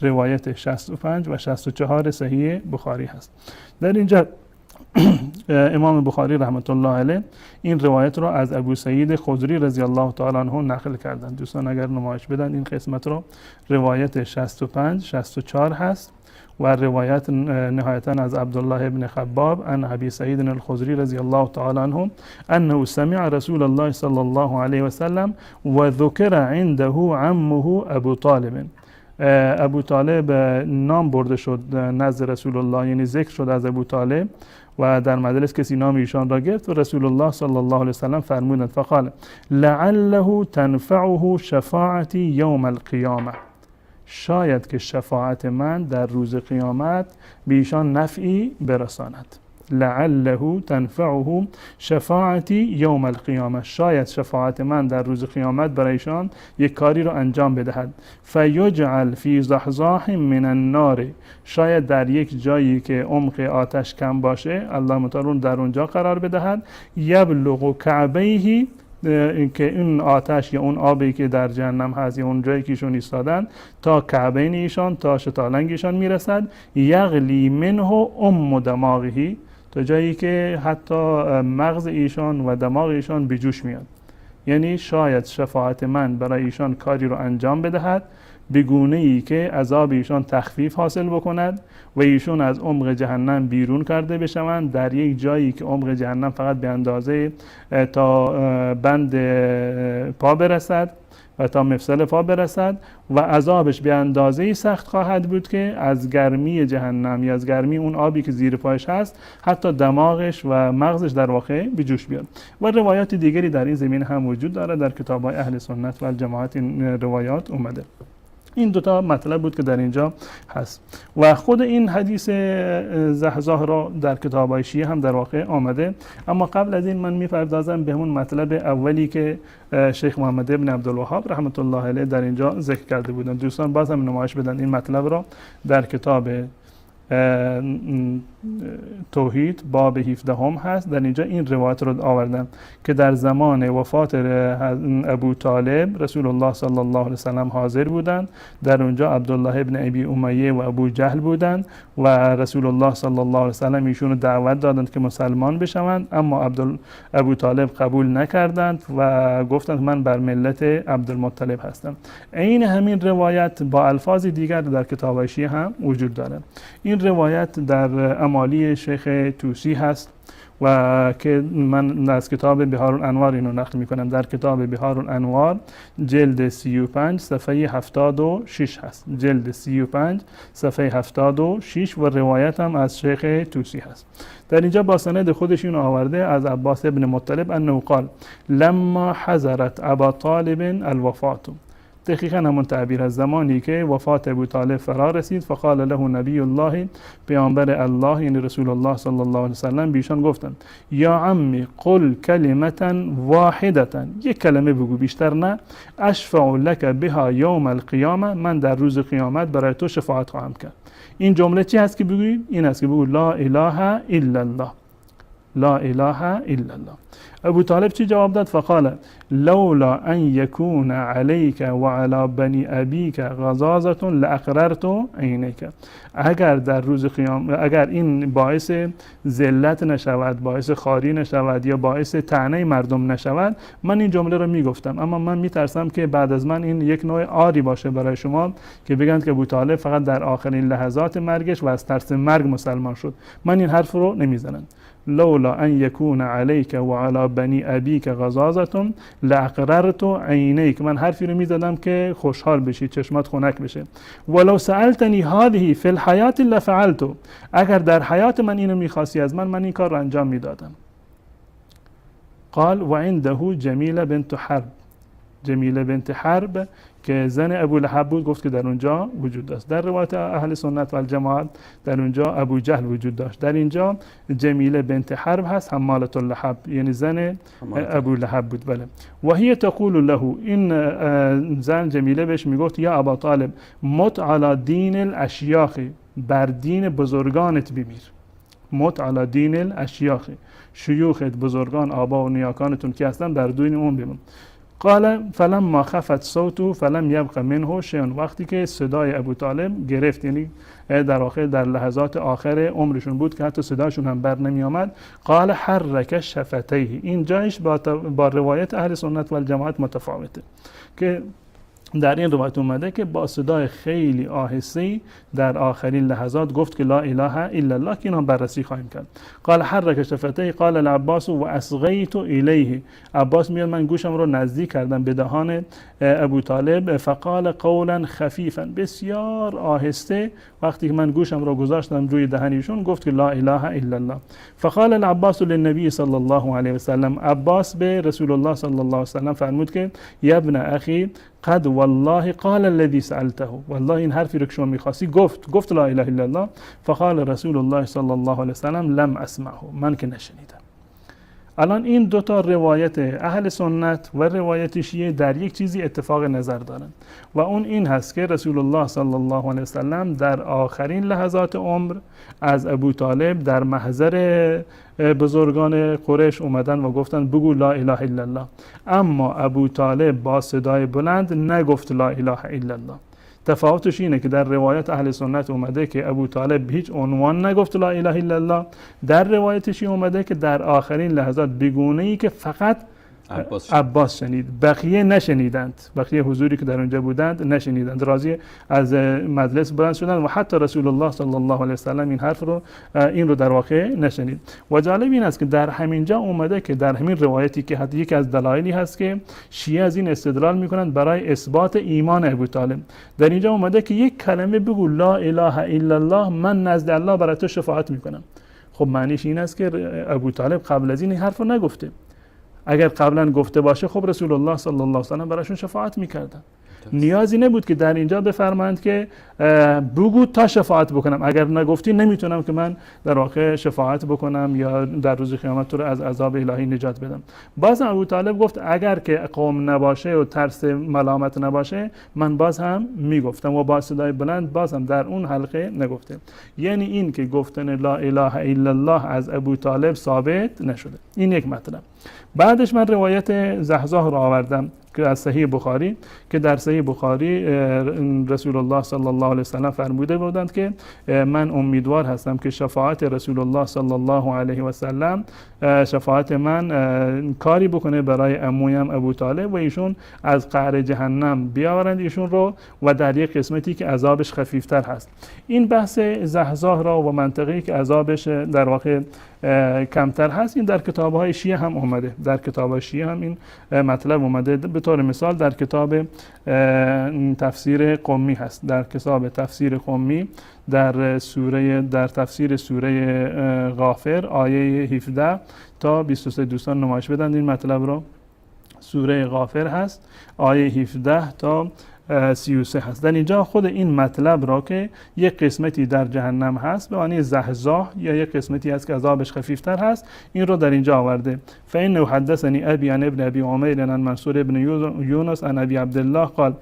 روایت 65 و 64 صحیح بخاری هست. در اینجا امام بخاری رحمت الله علیه این روایت را از ابو سعید خدری رضی الله تعالی عنه نقل کردند. دوستان اگر نمایش بدن این قسمت را، روایت 65 64 هست و روایت نهایتا از عبدالله ابن خباب عن ابی سعید الخدری رضی الله تعالی عنه انه سمع رسول الله صلی الله علیه و سلم و ذکر عنده عمه ابو طالب. ابو طالب نام برده شد نزد رسول الله، یعنی ذکر شد از ابو طالب و در مجلس کسی نام ایشان را گرفت و رسول الله صلی الله علیه و سلم فرمودند فقال لعله تنفعه شفاعتی یوم القیامه، شاید که شفاعت من در روز قیامت به ایشان نفعی برساند. لعله تنفعه شفاعتی یوم القیامه، شاید شفاعت من در روز قیامت برای ایشان یک کاری رو انجام بدهد. فیجعل فی ضحضاح من النار، شاید در یک جایی که عمق آتش کم باشه الله متعال در اونجا قرار بدهد. یبلغ کعبیه، که این آتش یا اون آبی که در جهنم هست یا اون جایی که ایشون ایستادن تا کعبین ایشان، تا شتالنگ ایشان میرسد. یغلی منه ام دماغه، تا جایی که حتی مغز ایشان و دماغ ایشان به جوش میاد. یعنی شاید شفاعت من برای ایشان کاری رو انجام بدهد به گونه ای که عذاب ایشان تخفیف حاصل بکند و ایشون از عمق جهنم بیرون کرده بشوند در یک جایی که عمق جهنم فقط به اندازه تا بند پا برسد و تا مفصل پا برسد و عذابش به اندازه‌ای سخت خواهد بود که از گرمی جهنم یا از گرمی اون آبی که زیر پایش هست حتی دماغش و مغزش در واقع به جوش بیاد. و روایات دیگری در این زمین هم وجود داره، در کتاب‌های اهل سنت و الجماعت این روایات اومده. این دوتا مطلب بود که در اینجا هست و خود این حدیث زحزاح را در کتاب‌های شیعه هم در واقع آمده. اما قبل از این من میپردازم به همون مطلب اولی که شیخ محمد ابن عبدالوهاب رحمت الله علیه در اینجا ذکر کرده بودن. دوستان باز هم نمایش بدن این مطلب را در کتاب توحید باب 17 هست. در اینجا این روایت رو آوردن که در زمان وفات ابو طالب رسول الله صلی الله علیه وسلم حاضر بودند. در اونجا عبدالله ابن ابی امیه و ابو جهل بودند و رسول الله صلی الله علیه وسلم ایشون رو دعوت دادند که مسلمان بشوند، اما ابو طالب قبول نکردند و گفتند من بر ملت عبدالمطلب هستم. عین همین روایت با الفاظ دیگر در کتاب شیعه هم وجود داره. این روایت در امالی شیخ طوسی هست و که من از کتاب بحار الانوار اینو نقل میکنم. در کتاب بحار الانوار جلد 35 صفحه 76 هست، جلد 35 صفحه 76 و روایت هم از شیخ طوسی هست. در اینجا با سند خودش اینو آورده از عباس ابن مطلب انه قال لما حضرت ابا طالب الوفات، دقیقا همون تعبیر از زمانی که وفات ابو طالب فرا رسید، فقال له نبی الله، پیامبر الله یعنی رسول الله صلی الله علیه وسلم بیشان گفتند یا عمی قل کلمة واحدة، یک کلمه بگو بیشتر نه، اشفع لک بها یوم القیامه، من در روز قیامت برای تو شفاعت خواهم کرد. این جمله چی هست که بگویی؟ این هست که بگو لا اله الا الله، لا اله الا الله. ابو طالب چی جواب داد؟ فقال لولا ان يكون عليك وعلى بني ابيك غضاضة لاقررت عينيك، اگر در روز قیام اگر این باعث ذلت نشود، باعث خواری نشود یا باعث طعنه مردم نشود، من این جمله رو میگفتم، اما من میترسم که بعد از من این یک نوع عاری باشه برای شما که بگن که ابو طالب فقط در آخرین لحظات مرگش و از ترس مرگ مسلمان شد. من این حرف رو نمیزنم. لولا ان يكون عليك وعلى بني ابيك غضاضة لاقررت عينيك، من حرفی رو میزدم که خوشحال بشی، چشمات خنک بشه. ولو سألتني هذه في الحیات لفعلت، اگر در حیات من اینو میخواستی از من، من این کار رو انجام میدادم. قال وعنده جمیله بنت حرب، جمیله بنت حرب که زن ابو لهب بود، گفت که در اونجا وجود داشت. در روایت اهل سنت و الجماعت در اونجا ابو جهل وجود داشت، در اینجا جمیله بنت حرب هست، حمالة اللهب، یعنی زن ابو لهب بود. بله. و هی تقول له، این زن جمیله بهش میگفت یا ابا طالب مت علی دین الاشیاخ، بر دین بزرگانت بمیر. مت علی دین الاشیاخ، شیوخت، بزرگان، آبا و نیاکانتون که هستن، بر دین اون بمون. قال فلما خفت صوته فلم يبق منه شيء، وقتی که صدای ابو طالب گرفت، یعنی در آخر در لحظات آخر عمرشون بود که حتی صداشون هم بر نمی آمد، قال حرک شفتیه. این جایش با روایت اهل سنت و الجماعت متفاوته که در این روایت اومده که با صدای خیلی آهسته در آخرین لحظات گفت که لا اله الا الله، که اینا بررسی خواهیم کرد. قال حرک شفتیه قال العباس و اصغیت الیه، عباس میاد من گوشم رو نزدیک کردم به دهان ابو طالب، فقال قولا خفیفا، بسیار آهسته وقتی که من گوشم رو گذاشتم روی دهن ایشون گفت که لا اله الا الله. فقال العباس للنبی صلی الله علیه و سلم، عباس به رسول الله صلی الله علیه و سلم فرمود که یا ابن اخی قد والله قال الذي سألته، والله این حرفی رو که شما می‌خواستی گفت لا اله الا الله. فقال رسول الله صلی الله علیه و سلم لم اسمعه، من که نشنیدم. الان این دو تا روایت اهل سنت و روایت شیعه در یک چیزی اتفاق نظر دارند و اون این هست که رسول الله صلی الله علیه و سلم در آخرین لحظات عمر از ابو طالب در محضر بزرگان قریش اومدن و گفتن بگو لا اله الا الله، اما ابو طالب با صدای بلند نگفت لا اله الا الله. تفاوتش اینه که در روایت اهل سنت اومده که ابو طالب هیچ عنوان نگفت لا اله الا الله، در روایتش اومده که در آخرین لحظات بگونه ای که فقط عباس شنید، بقیه نشنیدند، بقیه حضوری که در اونجا بودند نشنیدند، راضی از مجلس بلند شدند و حتی رسول الله صلی الله علیه و سلم این حرف رو، این رو در واقع نشنید. و جالب این است که در همینجا اومده که در همین روایتی که حتی یکی از دلایلی هست که شیعه از این استدلال میکنند برای اثبات ایمان ابو طالب، در اینجا اومده که یک کلمه بگو لا اله الا الله، من نزد الله برای تو شفاعت میکنم. خب معنیش این است که ابو طالب قبل از این حرف رو نگفته. اگر قبلا گفته باشه خب رسول الله صلی الله علیه و سلم براشون شفاعت میکردن. نیازی نبود که در اینجا بفرمایند که بگو تا شفاعت بکنم، اگر نگفتی نمیتونم که من در واقع شفاعت بکنم یا در روز قیامت تو رو از عذاب الهی نجات بدم. باز ابو طالب گفت اگر که قوم نباشه و ترس ملامت نباشه من باز هم میگفتم، و با صدای بلند باز هم در اون حلقه نگفته. یعنی این که گفتن لا اله الا الله از ابو طالب ثابت نشده. این یک مطلب. بعدش من روایت زحزاح رو آوردم که از صحیح بخاری، که در صحیح بخاری رسول الله صلی الله علیه و سلم فرموده بودند که من امیدوار هستم که شفاعت رسول الله صلی الله علیه و سلم، شفاعت من کاری بکنه برای عمویم ابو طالب و ایشون از قعر جهنم بیاورند ایشون رو و در یک قسمتی که عذابش خفیفتر هست. این بحث زحزاح را و منطقه‌ای که عذابش در واقع کمتر هست، این در کتاب‌های شیعه هم اومده، در کتاب‌های شیعه هم این مطلب اومده. به طور مثال در کتاب تفسیر قمی هست، در کتاب تفسیر قمی در سوره، در تفسیر سوره غافر آیه 17 تا 23 دوستان نمایش بدن این مطلب رو. سوره غافر هست آیه 17 تا 33 هست. در اینجا خود این مطلب را که یک قسمتی در جهنم هست به معنی زحزاح یا یک قسمتی هست که عذابش خفیفتر هست، این رو در اینجا آورده. فإنه حدثني أبي عن ابن أبي عمير عن منصور بن يونس عن أبي عبد الله قال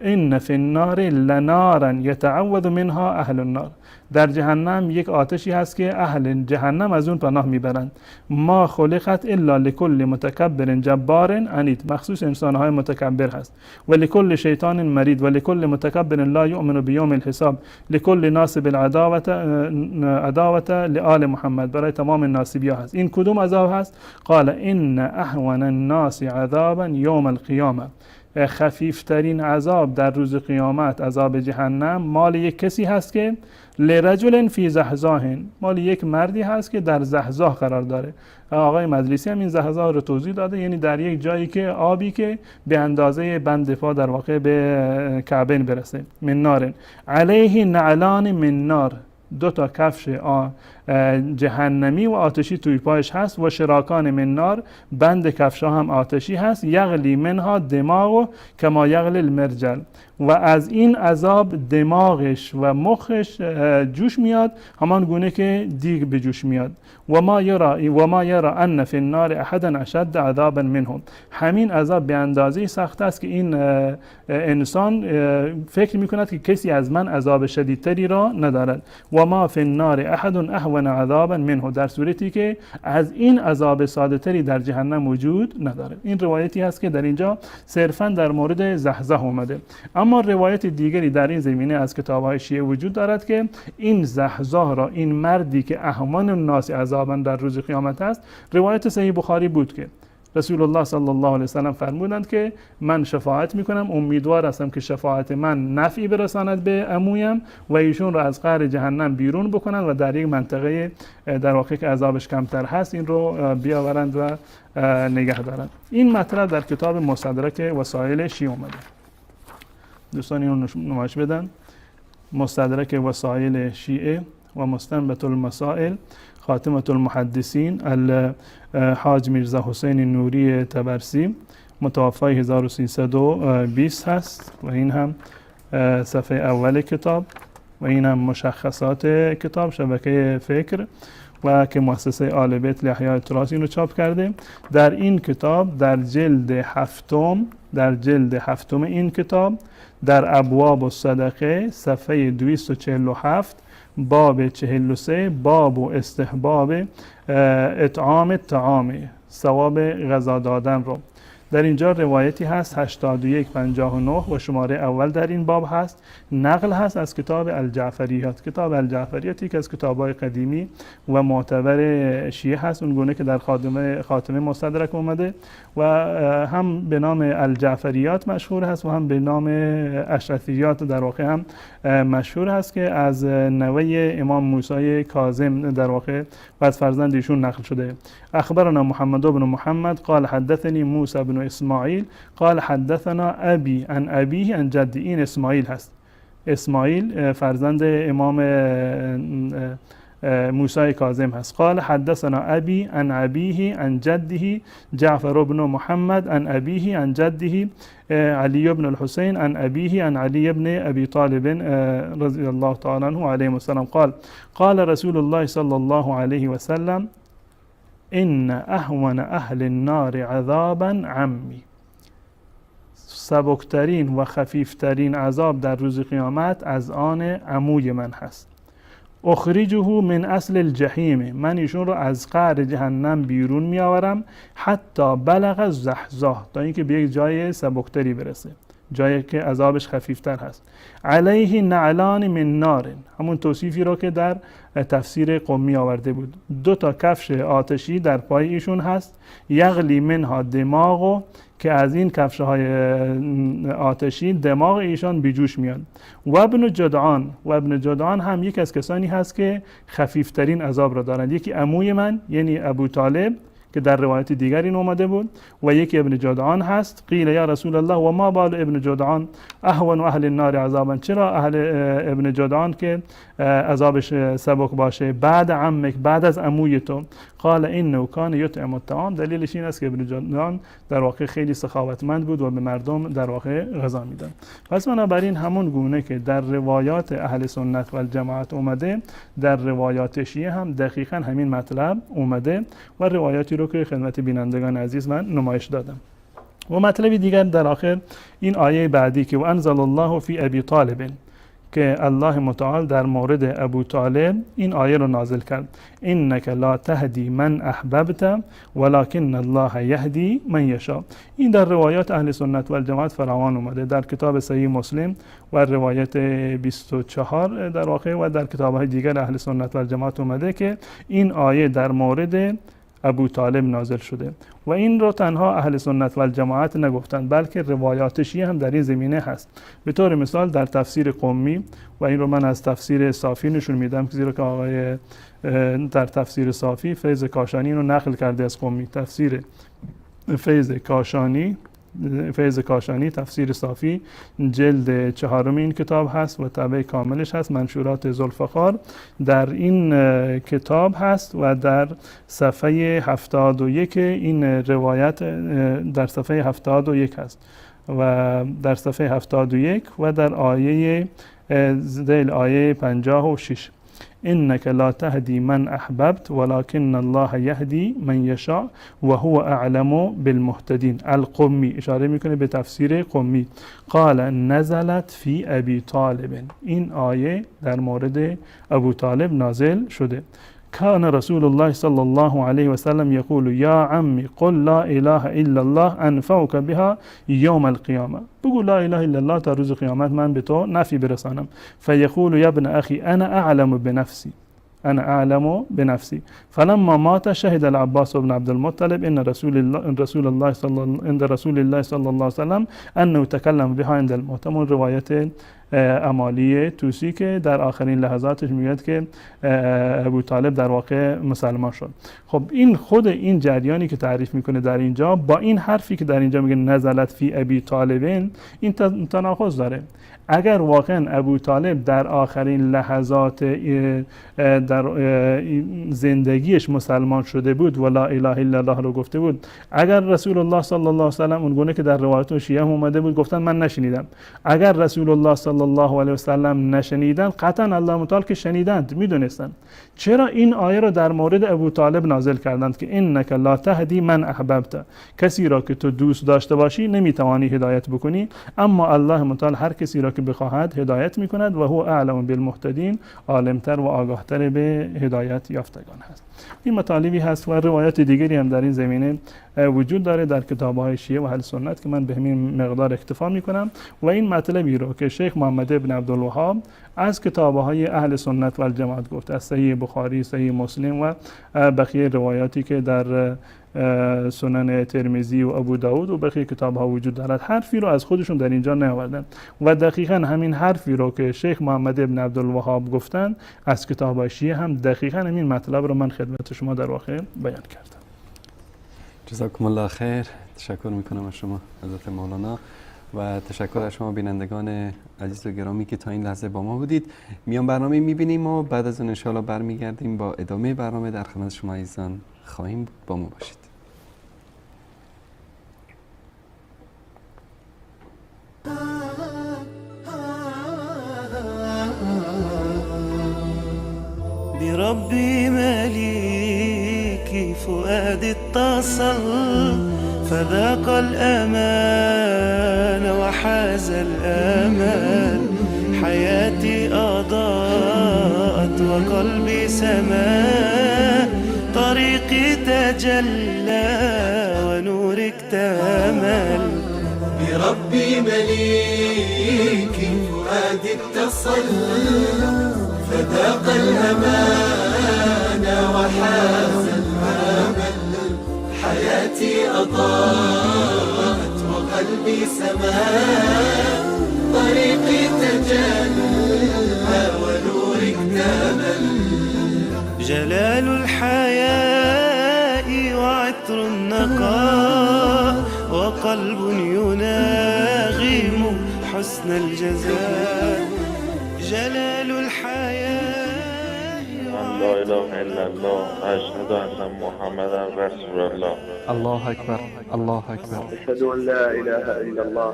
إن في النار لنارا يتعوذ منها أهل النار. در جهنم یک آتشی هست که اهل جهنم از اون پناه میبرند. ما خلقت الا لكل متکبر جبار عنید، مخصوص انسانهای متکبر هست. و لكل شیطان مرید و لكل متکبر لا یؤمن بیوم الحساب لكل ناصب العداوة لآل محمد، برای تمام ناصبی ها هست. این کدوم عذاب هست؟ قال ان اهون الناس عذابا یوم القیامه، خفیفترین عذاب در روز قیامت، عذاب جهنم، مال یک کسی هست که لرجل فی زحزاح، مال یک مردی هست که در زحزاح قرار داره. آقای مجلسی هم این زحزاح رو توضیح داده، یعنی در یک جایی که آبی که به اندازه بند پا در واقع به کعبین برسه. من نار علیه نعلان من نار، دو تا کفش جهنمی و آتشی توی پایش هست، و شراکان من نار، بند کفش هم آتشی هست. یغلی منها دماغ کما یغلی المرجل، و از این عذاب دماغش و مخش جوش میاد همان گونه که دیگ به جوش میاد. و ما یرا ان فی النار احدا اشد عذابا منهم، همین عذاب به اندازه سخت است که این انسان فکر میکند که کسی از من عذاب شدیدتری را ندارد. و ما فی النار احد اهون عذابا منه، در صورتی که از این عذاب ساده تری در جهنم وجود نداره. این روایتی هست که در اینجا صرفا در مورد زحزح اومده. اما روایت دیگری در این زمینه از کتاب‌های شیعه وجود دارد که این زحزح را، این مردی که اهون الناس عذابا در روز قیامت است، روایت صحیح بخاری بود که رسول الله صلی الله علیه و سلم فرمودند که من شفاعت میکنم، امیدوار هستم که شفاعت من نفعی برساند به عمویم و ایشون را از قعر جهنم بیرون بکنند و در یک منطقه در واقع که عذابش کمتر هست این رو بیاورند و نگه دارند. این مطلب در کتاب مستدرک وسایل شیعه اومده. دوستان اینو نمایش بدن. مستدرک وسایل شیعه و مستنبط المسائل، خاتمة المحدثین، الحاج میرزا حسین نوری طبرسی، متوفای 1320 هست و این هم صفحه اول کتاب و این هم مشخصات کتاب شبکه فکر و که مؤسسه آل بیت لاحیاء التراث اینو چاپ کرده. در این کتاب در جلد هفتم، در جلد هفتم این کتاب در ابواب الصدقه صفحه 247 باب 43 باب و استحباب اطعام الطعام، ثواب غذا دادن رو در اینجا روایتی هست 8159 و شماره اول در این باب هست، نقل هست از کتاب الجعفریات. کتاب الجعفریات یکی از کتاب‌های قدیمی و معتبر شیعه هست، اون گونه که در خاتمه مستدرک اومده و هم به نام الجعفریات مشهور هست و هم به نام اشرفیات در واقع هم مشهور هست که از نوه امام موسی کاظم در واقع و از فرزند ایشون نقل شده. اخبرنا محمد بن محمد قال حدثني موسی بن اسماعیل قال حدثنا ابی عن ابیه عن جدی. این اسماعیل هست، اسماعیل فرزند امام موسی کاظم هست. قال حدثنا ابی عن ابیه عن جده جعفر بن محمد عن ابیه عن جده علی بن الحسین عن ابیه عن علی بن ابی طالب رضی الله تعالی عنه علیه السلام قال قال رسول الله صلی الله علیه وسلم ان اهون اهل النار عذابا عمی. سبکترین و خفیفترین عذاب در روز قیامت از آن عموی من هست. اخرجه من اصل الجحیم، من ایشون رو از قعر جهنم بیرون میآورم، حتی بلغ الزحزاح، تا اینکه به یک جای سبکتری برسه، جایی که عذابش خفیفتر هست. علیه نعلان من نار، همون توصیفی رو که در تفسیر قمی آورده بود، دو تا کفش آتشی در پای ایشون هست، یغلی منها دماغ، که از این کفش های آتشی دماغ ایشان بیجوش میاد. و ابن جدعان، و ابن جدعان هم یکی از کسانی هست که خفیفترین عذاب را دارند. یکی عموی من یعنی ابو طالب که در روایت دیگری اومده بود، و یکی ابن جدعان هست. قیل یا رسول الله و ما بال ابن جدعان اهون اهل النار عذابا، چرا اهل ابن جدعان که عذابش سبک باشه بعد عمک، بعد از عموی تو؟ قال انه کان یطعم الطعام. دلیلش این است که ابن جدعان در واقع خیلی سخاوتمند بود و به مردم در واقع غذا میداد. پس بنابراین همون گونه که در روایات اهل سنت و الجماعت اومده، در روایات شیعه هم دقیقاً همین مطلب اومده و روایاتی رو که خدمت بینندگان عزیز من نمایش دادم. و مطلب دیگر در آخر این آیه بعدی که و انزل الله فی ابی طالب، که الله متعال در مورد ابو طالب این آیه رو نازل کرد، انک لا تهدی من احببت ولکن الله یهدی من یشاء. این در روایات اهل سنت و الجماعت فراوان اومده، در کتاب صحیح مسلم و روایت 24 در واقع و در کتاب‌های دیگر اهل سنت و الجماعت اومده که این آیه در مورد ابو طالب نازل شده و این رو تنها اهل سنت و الجماعت نگفتند، بلکه روایات شیعه هم در این زمینه هست. به طور مثال در تفسیر قمی، و این رو من از تفسیر صافی نشون میدم، زیرا که آقای در تفسیر صافی فیض کاشانی رو نقل کرده از قمی. تفسیر فیض کاشانی، فیض کاشانی تفسیر صافی جلد 4 این کتاب هست و طبع کاملش هست، منشورات ذوالفقار در این کتاب هست و در صفحه 71 این روایت در صفحه 71 هست و در صفحه 71 و در آیه ذیل آیه 56 انك لا تهدی من احببت ولكن الله یهدی من یشاء و هو اعلم بالمهتدین. القمی اشاره میکنه به تفسیر قمی. قال نزلت فی ابی طالب، این آیه در مورد ابو طالب نازل شده. كان رسول الله صلى الله عليه وسلم يقول يا عمي قل لا إله إلا الله أنفعك بها يوم القيامة. بگو لا إله إلا الله تا روز قیامت من به تو نفی برسانم. فيقول يا ابن أخي أنا أعلم بنفسي، أنا أعلم بنفسي. فلما مات شهد العباس بن عبد المطلب إن رسول الله صلى عند رسول الله صلى الله عليه وسلم أنه تكلم بها عند الموت. همون روایت امالی توسی که در آخرین لحظاتش میگوید که ابو طالب در واقع مسلمان شد. خب این خود این جریانی که تعریف میکنه در اینجا با این حرفی که در اینجا میگه نزلت فی ابی طالبین، این تناقض داره. اگر واقعا ابو طالب در آخرین لحظات در زندگیش مسلمان شده بود و لا اله الا الله رو گفته بود، اگر رسول الله صلی الله علیه و سلم اون گونه که در روایت شیعه اومده بود گفتن من نشنیدم، اگر رسول الله صلی صلی الله علیه و سلم نشنیدند، قطعا الله متعال که شنیدند، میدونستند. چرا این آیه را در مورد ابو طالب نازل کردند که انک لا تهدی من احببت، کسی را که تو دوست داشته باشی نمیتوانی هدایت بکنی، اما الله متعال هر کسی را که بخواهد هدایت میکند و هو اعلم بالمهتدین، عالمتر و آگاهتر به هدایت یافتگان هست. این مطالبی هست و روایات دیگری هم در این زمینه وجود داره در کتاب‌های شیعه و اهل سنت که من به همین مقدار اکتفا میکنم. و این مطلبی رو که شیخ محمد ابن عبدالوهاب از کتاب‌های اهل سنت و الجماعت گفت، از صحیح بخاری، صحیح مسلم و بقیه روایاتی که در سنن ترمذی و ابو داود و بقیه کتاب‌ها وجود دارد، حرفی رو از خودشون در اینجا نیاوردن و دقیقاً همین حرفی رو که شیخ محمد ابن عبدالوهاب گفتن از کتاب‌های شیعه هم دقیقاً همین مطلب رو من خدمت شما در واقع بیان کردم. جزاکم الله خیر. تشکر میکنم از شما حضرت مولانا و تشکر از شما بینندگان عزیز و گرامی که تا این لحظه با ما بودید. میان برنامه میبینیم و بعد از اون انشاءالله برمیگردیم با ادامه برنامه در خدمت شما عزیزان خواهیم بود. با ما باشید. بربي مليكي فؤادي اتصل، فذاق الأمان وحاز الأمان، حياتي أضاءت وقلبي سما، طريقي تجلى ونور اكتمل. بربي مليكي فؤادي اتصل، فذاق الأمان وحاز الأمل، حياتي أضاءت وقلبي سما، طريقي تجلى ونور اكتمل. جلال الحياء وعطر النقاء، وقلب يناغم حسن الجزاء. جلال الحياء. لا اله الا الله، اشهد ان محمدا رسول الله. الله اکبر، الله اکبر. اشهد ان لا اله الا الله،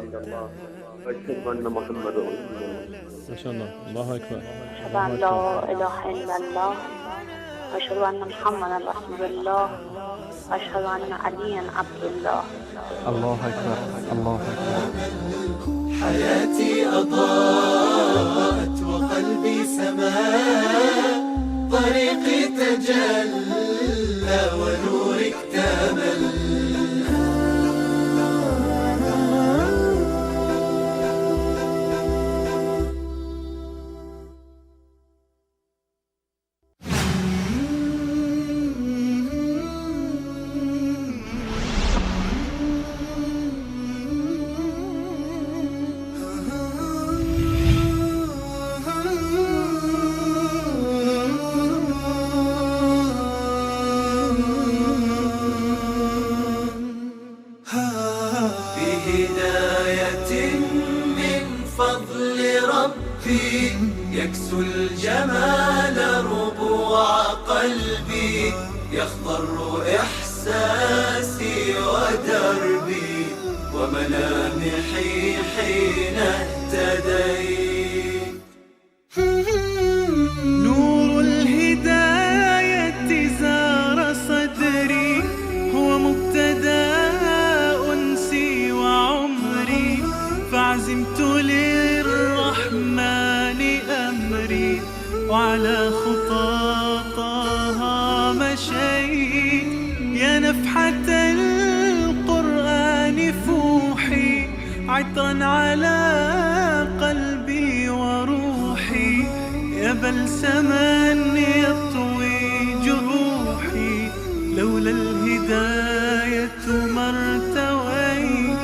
اشهد ان محمدا رسول الله. ما شاء الله، الله اکبر. اشهد ان لا اله الا الله، اشهد ان محمدا رسول الله، اشهد ان علیا عبد الله. الله اکبر، الله اکبر. حياتي أضاءت وقلبي سما، طريقي تجلى ونور اكتمل. يكسو الجمال ربوع قلبي، يخضر إحساسي ودربي، وملامحي حين اهتديت. نور الهداية زار صدري، هو مبتدأ أنسي وعمري، فعزمت للرحمن أمري، وعلى خطاطها مشيت. يا نفحة القرآن فوحي، عطرا على قلبي وروحي، يا بلسما يطوي جروحي، لولا الهداية ما ارتويت.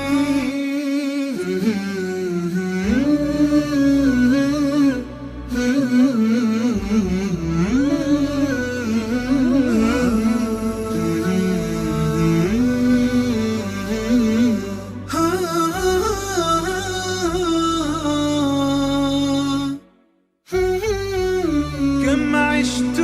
كم عشت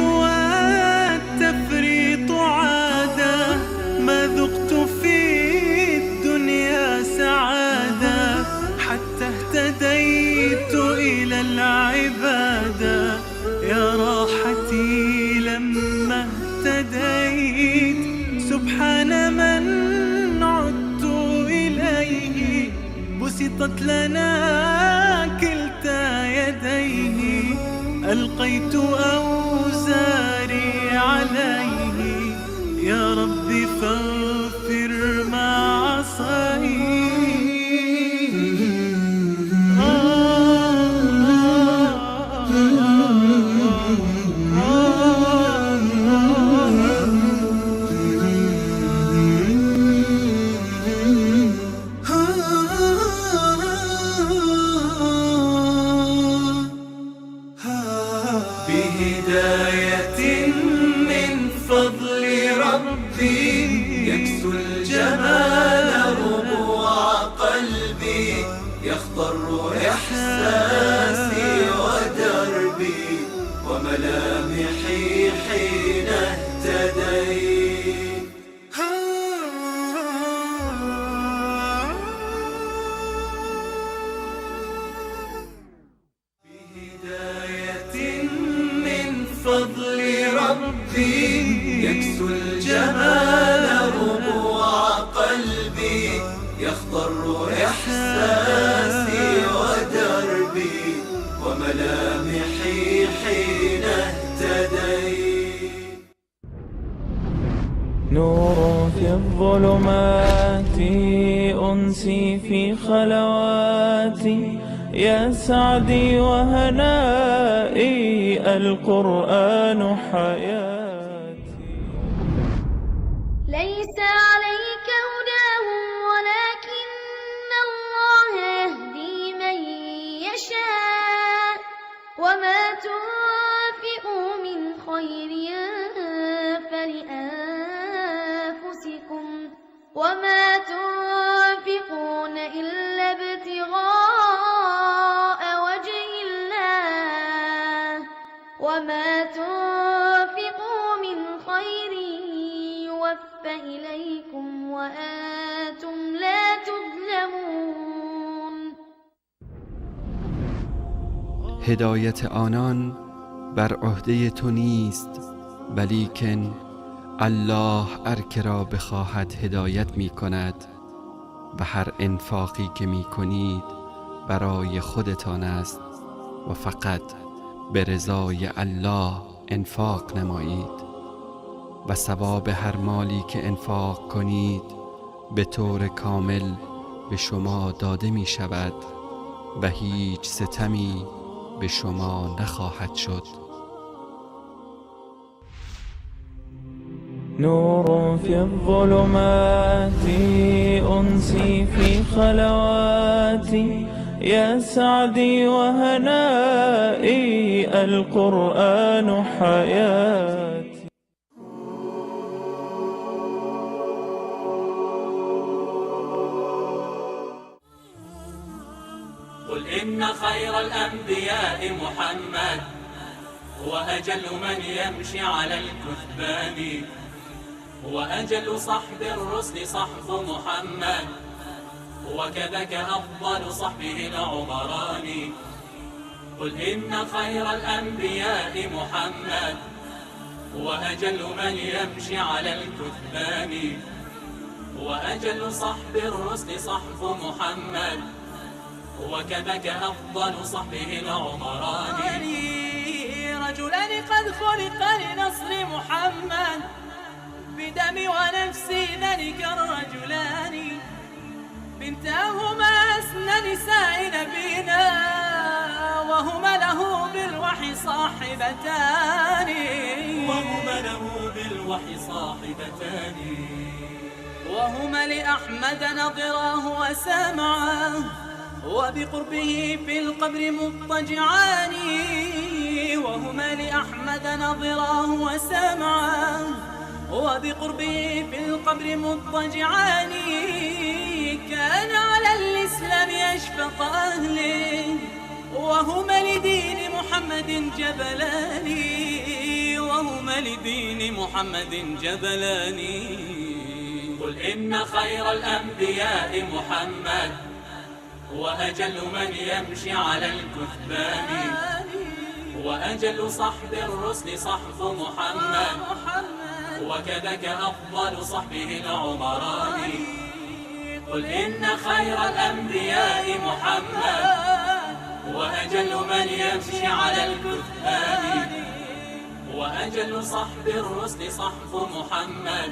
اهتديت. سبحان من عدت إليه، بسطت لنا كلتا يديه، ألقيت أوزاري عليه، يا رب فاغفر ما عصيت. بهداية من فضل ربي يكسو الجمال ربوع قلبي، يخضر إحساسي ودربي وملامحي حين اهتديت. بهداية من فضل ربي يكسو الجمال ربوع قلبي، يخضر إحساسي ودربي وملامحي حين اهتديت. نور في الظلمات، أنسي في خلواتي، يا سعدي وهنائي، القرآن حياتي. ليس عليك هداهم ولكن الله يهدي من يشاء، وما تنفقوا من خير فلأنفسكم، وما تنفقون إلا ابتغاء وجه الله، وما تنفقوا من خير يوف إليكم وأنتم لا تظلمون. هدایت آنان بر عهده تو نیست، ولیکن الله هر که را بخواهد هدایت می کند و هر انفاقی که می کنید برای خودتان است و فقط به رضای الله انفاق نمایید و ثواب هر مالی که انفاق کنید به طور کامل به شما داده می شود و هیچ ستمی به شما نخواهد شد. نور في الظلمات، أنسي في خلواتي، يا سعدي وهنائي، القرآن حياتي. قل إن خير الأنبياء محمد، هو أجل من يمشي على الكثبان، هو أجل صحب الرسل صحب محمد، وكذاك أفضل صحبه العمران. قل إن خير الأنبياء محمد، هو أجل من يمشي على الكثبان، هو أجل صحب الرسل صحب محمد، وكذاك أفضل صحبه العمران. رجلان قد خلقا لنصر محمد، بدمي ونفسي ذلك الرجلان، بنتاهما أسنى نساء نبينا، وهما له بالوحي صاحبتان، وهما له بالوحي صاحبتان، وهما لأحمد نظراه وسمعاه، وبقربه في القبر مضطجعان، وهما لأحمد نظراه وسمعاه، وبقربه في القبر مضطجعان. كان على الإسلام أشفق أهله، وهما لدين محمد جبلان، وهما لدين محمد جبلان. قل إن خير الأنبياء محمد، هو أجل من يمشي على الكثبان، وأجل صحب الرسل صحب محمد، وكذاك أفضل صحبه العمران. قل إن خير الأنبياء محمد، وأجل من يمشي على الكثبان، وأجل صحب الرسل صحب محمد،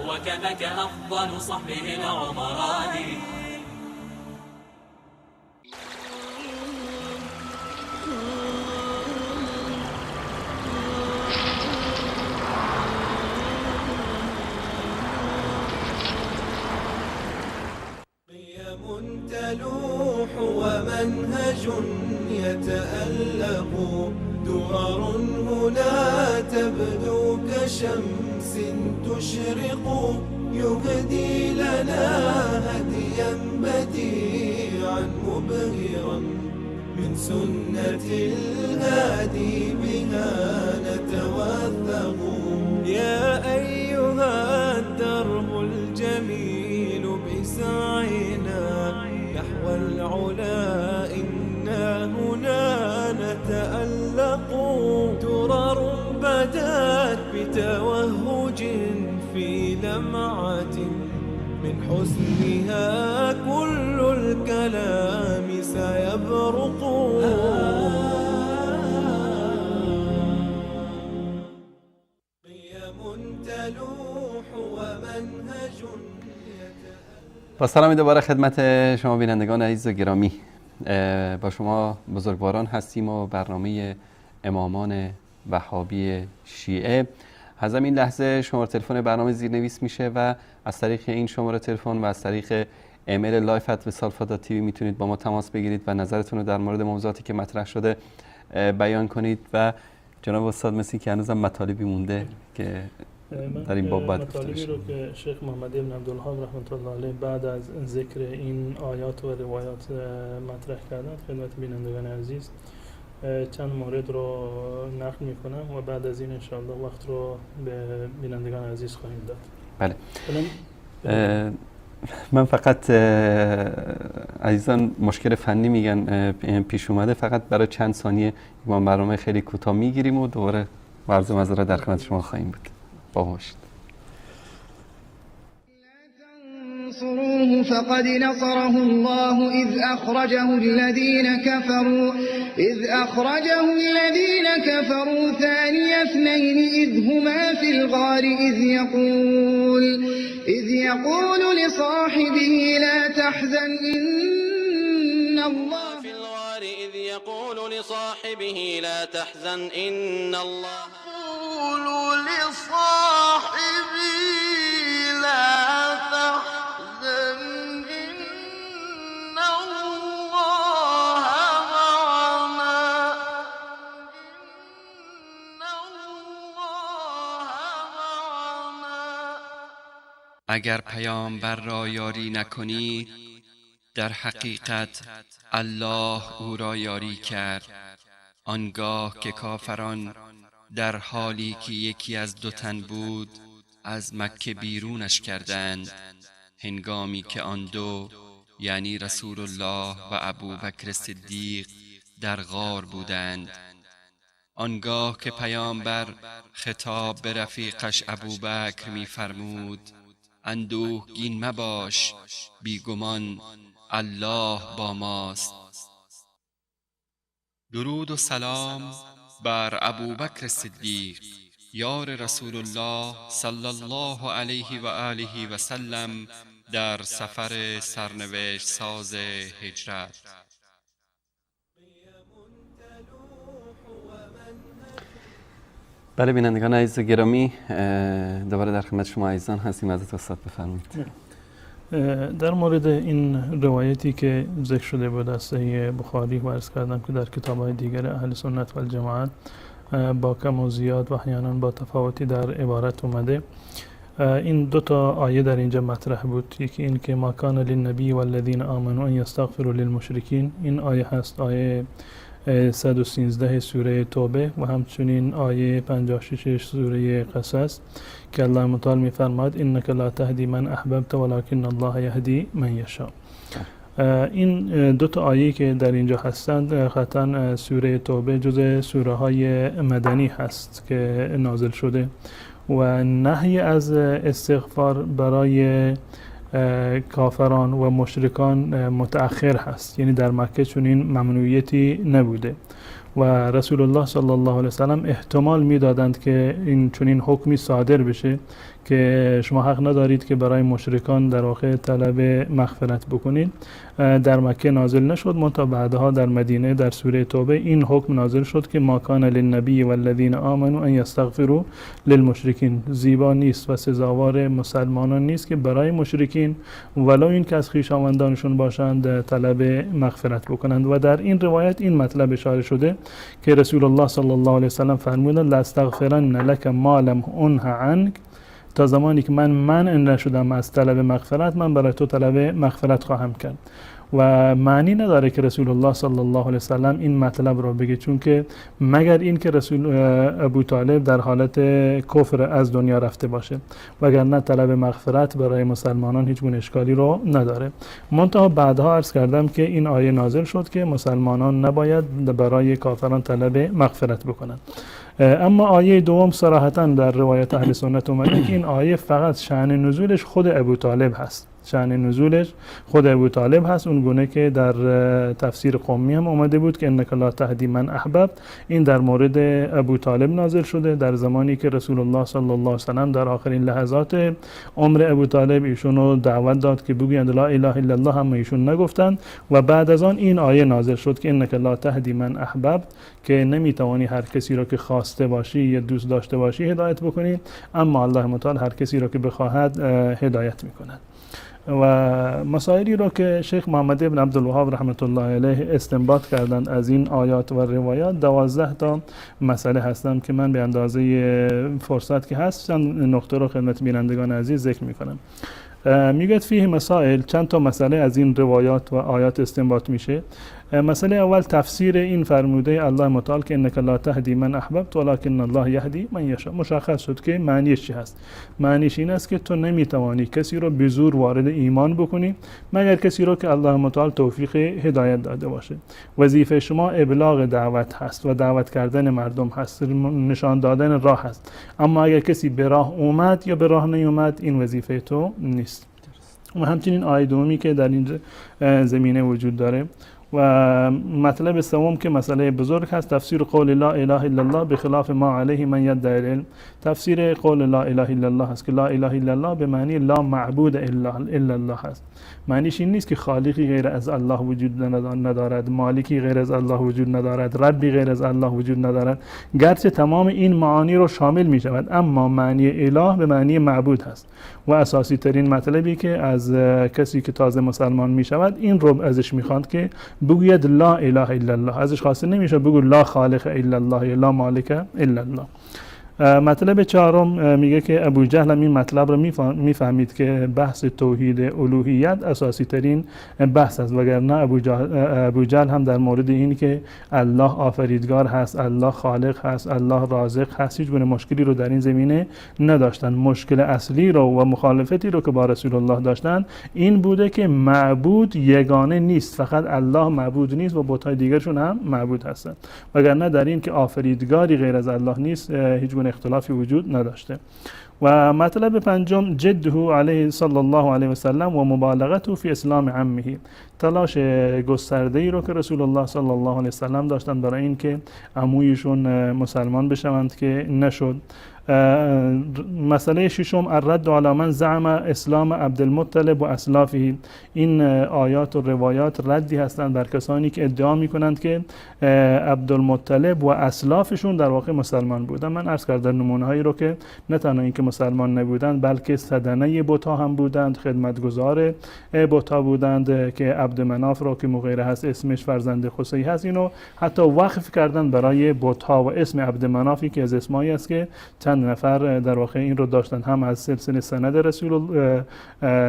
وكذاك أفضل صحبه العمران. قيم تلوح ومنهج يتألق، درر هنا تبدو كشمس تشرق، يهدي لنا هديا بديعا مبهرا، من سنة الهادي بها نتوثق. يا أيها الدرب الجميل بسعينا نحو العلا إنا هنا نتألق، درر بدت بتوهج في لمعة، من حسنها كل الكلام سيبرق. قيم تلوح ومنهج. با سلام دوباره خدمت شما بینندگان عزیز و گرامی، با شما بزرگواران هستیم و برنامه امامان وهابی شیعه. از همین لحظه شماره تلفن برنامه زیرنویس میشه و از طریق این شماره تلفن و از طریق ایمیل live@wesalfa.tv میتونید با ما تماس بگیرید و نظرتون رو در مورد موضوعاتی که مطرح شده بیان کنید. و جناب استاد مثل که هنوزم مطالبی مونده که در این باب باید گفته مطالبی بشه. رو که شیخ محمد ابن عبدالوهاب رحمت الله علیه بعد از ذکر این آیات و روایات مطرح کردند، خدمت بینندگان عزیز چند مورد رو نقل میکنم و بعد از این انشاءالله وقت رو به بینندگان عزیز خواهیم داد. بله. من فقط عزیزان مشکل فنی میگن پیش اومده، فقط برای چند ثانیه ما برنامه خیلی کوتاه میگیریم و دوباره عرض معذرت در خدمت شما خواهیم بود. با ما باشید. تنصروه فقد نصره الله إذ أخرجه الذين كفروا ثاني اثنين إذ هما في الغار إذ يقول لصاحبه لا تحزن إن الله في الغار إذ يقول لصاحبه لا تحزن إن الله يقول لصاحبه لا تحزن إن الله معنا إن الله معنا. اگر پیامبر را یاری نکنید در حقیقت الله او را یاری کرد، آنگاه که کافران در حالی که یکی از دو تن بود از مکه بیرونش کردند، هنگامی که آن دو یعنی رسول الله و ابوبکر صدیق در غار بودند. آنگاه که پیامبر خطاب به رفیقش ابوبکر می‌فرمود اندوهگین مباش، بیگمان الله با ماست. درود و سلام بر ابوبکر صدیق یار رسول الله صلی الله علیه و آله و سلم در سفر سرنوشت ساز هجرت. بله بینندگان عزیز و گرامی، دوباره در خدمت شما عزیزان هستیم. از استاد بفرمایید. در مورد این روایتی که ذکر شده بود از صحیح بخاری و عرض کردم که در کتاب‌های دیگر اهل سنت و الجماعت با کم و زیاد و احیانا با تفاوتی در عبارت اومده، این دو تا آیه در اینجا مطرح بود. یکی این که ما کان للنبی والذین آمنوا ان یستغفروا للمشرکین، این آیه هست، آیه 113 سوره توبه، و همچنین آیه 56 سوره قصص که الله متعال می‌فرماید انک لا تهدی من احببت ولکن الله یهدی من یشاء. این دو تا آیه که در اینجا هستند قطعا سوره توبه جزء سوره های مدنی هست که نازل شده و نهی از استغفار برای کافران و مشرکان متأخر هست، یعنی در مکه چنین ممنوعیتی نبوده و رسول الله صلی الله علیه وسلم احتمال میدادند که این چنین حکمی صادر بشه که شما حق ندارید که برای مشرکان در واقع طلب مغفرت بکنید. در مکه نازل نشد، منتها بعدها در مدینه در سوره توبه این حکم نازل شد که ما کان للنبی والذین آمنوا ان یستغفروا للمشرکین، زیبا نیست و سزاوار مسلمانان نیست که برای مشرکین ولو این که از خویشاوندانشون باشند طلب مغفرت بکنند. و در این روایت این مطلب اشاره شده که رسول الله صلی الله علیه وسلم فرمودند لاستغفرن لک ما لم انه عنک، تا زمانی که من منع نشدم از طلب مغفرت من برای تو طلب مغفرت خواهم کرد. و معنی نداره که رسول الله صلی الله علیه وسلم این مطلب را بگه، چون که مگر این که رسول ابو طالب در حالت کفر از دنیا رفته باشه، وگرنه طلب مغفرت برای مسلمانان هیچ گونه اشکالی رو نداره. منتها بعدها عرض کردم که این آیه نازل شد که مسلمانان نباید برای کافران طلب مغفرت بکنند. اما آیه دوم صراحتا در روایت اهل سنت اومده که این آیه فقط شأن نزولش خود ابو طالب هست، شأن نزولش خود ابو طالب هست، اون گونه که در تفسیر قمی هم اومده بود که انک لا تهدی من احببت، این در مورد ابو طالب نازل شده در زمانی که رسول الله صلی الله علیه و سلم در آخرین لحظات عمر ابو طالب ایشونو دعوت داد که بگویند لا اله الا الله، هم ایشون نگفتند و بعد از آن این آیه نازل شد که انک لا تهدی من احببت، که نمیتوانی هر کسی را که خواسته باشی یا دوست داشته باشی هدایت بکنی، اما الله متعال هر کسی را که بخواهد هدایت میکند. و مسائلی رو که شیخ محمد ابن عبدالوهاب رحمت الله علیه استنباط کردند از این آیات و روایات 12 تا مسئله هستند که من به اندازه فرصت که هست چند نقطه رو خدمت بینندگان عزیز ذکر میکنم. میگه فیه مسائل، چند تا مسئله از این روایات و آیات استنباط میشه. مسئله اول تفسیر این فرموده الله متعال که انک لا تهدی من احببت ولکن الله یهدی من یشاء. مشخص شد که معنیش چی هست. معنیش این است که تو نمیتوانی کسی رو به زور وارد ایمان بکنی مگر کسی رو که الله متعال توفیق هدایت داده باشه. وظیفه شما ابلاغ دعوت هست و دعوت کردن مردم هست، نشان دادن راه هست. اما اگر کسی به راه اومد یا به راه نیومد این وظیفه تو نیست. و همچنین آیه دومی که در این زمینه وجود داره. و مطلب سوم که مسئله بزرگ هست، تفسیر قول لا اله الا الله بخلاف ما علیه من یدعی العلم. تفسیر قول لا اله الا الله هست که لا اله الا الله به معنی لا معبود الا الله هست. معنیش این نیست که خالقی غیر از الله وجود ندارد، مالکی غیر از الله وجود ندارد، ربی غیر از الله وجود ندارد، گرچه تمام این معانی رو شامل می شود، اما معنی اله به معنی معبود هست. و اساسی ترین مطلبی که از کسی که تازه مسلمان می شود این رو ازش می خواند که بگوید لا اله الا الله، ازش خواسته نمیشه بگو لا خالق الا الله یا لا مالک الا الله. مطلب چهارم میگه که ابو جهل هم این مطلب رو میفهمید که بحث توحید الوهیت اساسی ترین بحث است، وگرنه ابو جهل هم در مورد این که الله آفریدگار هست، الله خالق هست، الله رازق هست، هیچ گونه مشکلی رو در این زمینه نداشتن. مشکل اصلی رو و مخالفتی رو که با رسول الله داشتن این بوده که معبود یگانه نیست، فقط الله معبود نیست و بت‌های دیگرشون هم معبود هستند، وگرنه در این که آفریدگاری غیر از الله نیست هیچ گونه اختلافی وجود نداشته. و مطلب پنجم جده علیه صلی الله علیه و سلم و مبالغته فی اسلام عمه، تلاش گسترده‌ای رو که رسول الله صلی الله علیه و سلم داشتن برای اینکه عمویشون مسلمان بشوند که نشد. مسئله ششم الرد علی من زعم اسلام عبدالمطلب و اسلافه. این آیات و روایات ردی هستند بر کسانی که ادعا میکنند که عبدالمطلب و اسلافشون در واقع مسلمان بودن. من عرض کردم نمونه هایی رو که نه تنها اینکه مسلمان نبودند بلکه سدنه بت‌ها هم بودند، خدمتگزار بت‌ها بودند که عبد مناف رو که مغیره هست اسمش فرزند خصی هست، اینو حتی وقف کردن برای بت‌ها و اسم عبد منافی که از اسمایی است که چند نفر در واقع این رو داشتن، هم از سلسله سند رسول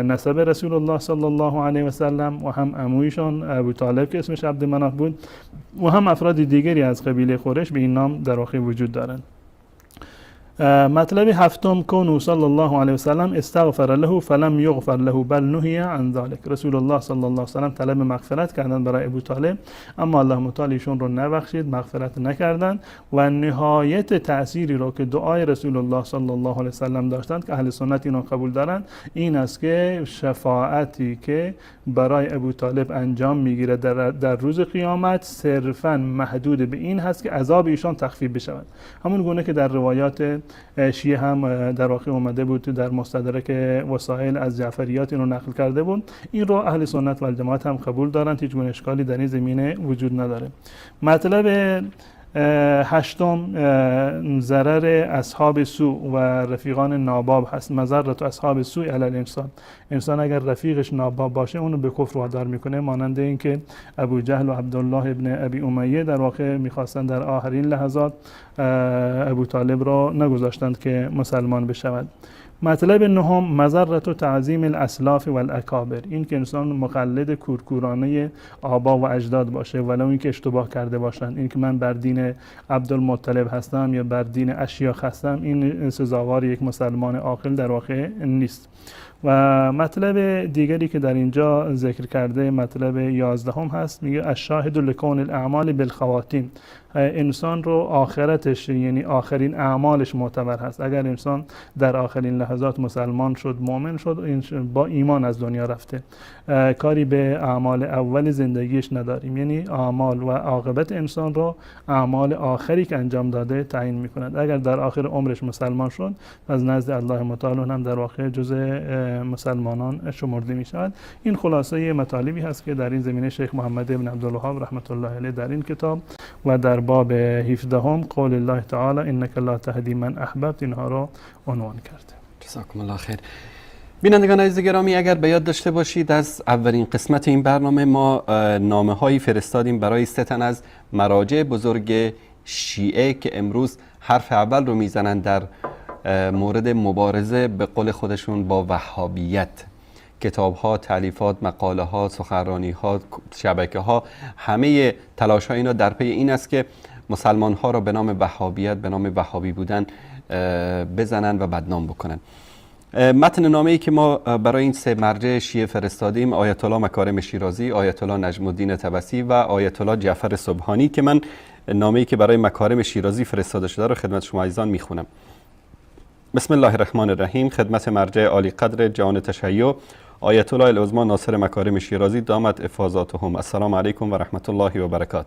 نسب رسول الله صلی الله علیه و سلم و هم عمویشان ابو طالب که اسمش عبد مناف بود و هم افراد دیگری از قبیله قریش به این نام در واقع وجود دارند. مطلب هفتم، کونو صلی الله علیه وسلم استغفر له فلم یغفر له بل نهی عن ذلک. رسول الله صلی الله علیه وسلم طلب مغفرت کردن برای ابو طالب، اما الله متعال ایشون رو نبخشید، مغفرت نکردند و نهایت تأثیری رو که دعای رسول الله صلی الله علیه وسلم داشتند که اهل سنت اینو قبول دارند، این است که شفاعتی که برای ابو طالب انجام میگیره در روز قیامت صرفا محدود به این هست که عذاب ایشان تخفیف بشود. همون گونه که در روایات شیعه هم در واقع اومده بود، در مستدرک وسائل از جعفریات اینو نقل کرده بود. این رو اهل سنت و الجماعت هم قبول دارند، هیچ گونه اشکالی در این زمینه وجود نداره. مطلب هشتم، ضرر اصحاب سوء و رفیقان ناباب هست. مضرت اصحاب سوء علی الانسان. انسان اگر رفیقش ناباب باشه اونو به کفر وادار میکنه، مانند اینکه ابو جهل و عبدالله ابن ابی امیه در واقع میخواستند در آخرین لحظات ابو طالب را نگذاشتند که مسلمان بشود. مطلب نهم، مضرت و تعظیم الاسلاف و الاکابر. این که انسان مقلد کورکورانه آبا و اجداد باشه ولو اینکه اشتباه کرده باشند. این که من بر دین عبدالمطلب هستم یا بر دین اشیاخ هستم، این سزاوار یک مسلمان عاقل در واقع نیست. و مطلب دیگری که در اینجا ذکر کرده مطلب 11 هست، میگه الشاهد لکون الاعمال بالخواتیم. انسان رو آخرتش، یعنی آخرین اعمالش معتبر هست. اگر انسان در آخرین لحظات مسلمان شد، مؤمن شد، با ایمان از دنیا رفته، کاری به اعمال اول زندگیش نداریم. یعنی اعمال و عاقبت انسان رو اعمال آخری که انجام داده تعیین میکند. اگر در آخر عمرش مسلمان شد، از نزد الله متعال هم در واقع جزء مسلمانان شمرده می شود. این خلاصه مطالبی هست که در این زمینه شیخ محمد بن عبدالوهاب رحمت الله علیه در این کتاب و در باب 17 قول الله تعالی انک لا تهدی من احببت اینها رو عنوان کرده. جزاکم الله خیر. بینندگان عزیز گرامی، اگر به یاد داشته باشید از اولین قسمت این برنامه ما نامه هایی فرستادیم برای سه تن از مراجع بزرگ شیعه که امروز حرف اول رو میزنن در مورد مبارزه به قول خودشون با وهابیت. کتاب ها، تالیفات، مقاله ها، سخنرانی ها، شبکه ها، همه تلاش ها اینا در پی این است که مسلمان ها را به نام وهابیت، به نام وهابی بودن بزنن و بدنام بکنن. متن نامه‌ای که ما برای این سه مرجع شیعه فرستادیم، آیت الله مکارم شیرازی، آیت الله نجم الدین طبسی و آیت الله جعفر سبحانی، که من نامه‌ای که برای مکارم شیرازی فرستاده شده رو خدمت شما عزیزان میخونم. بسم الله الرحمن الرحیم. خدمت مرجع عالی قدر جهان تشیع آیت الله العظما ناصر مکارم شیرازی دامت افاضاتهم. السلام علیکم و رحمت الله و برکات.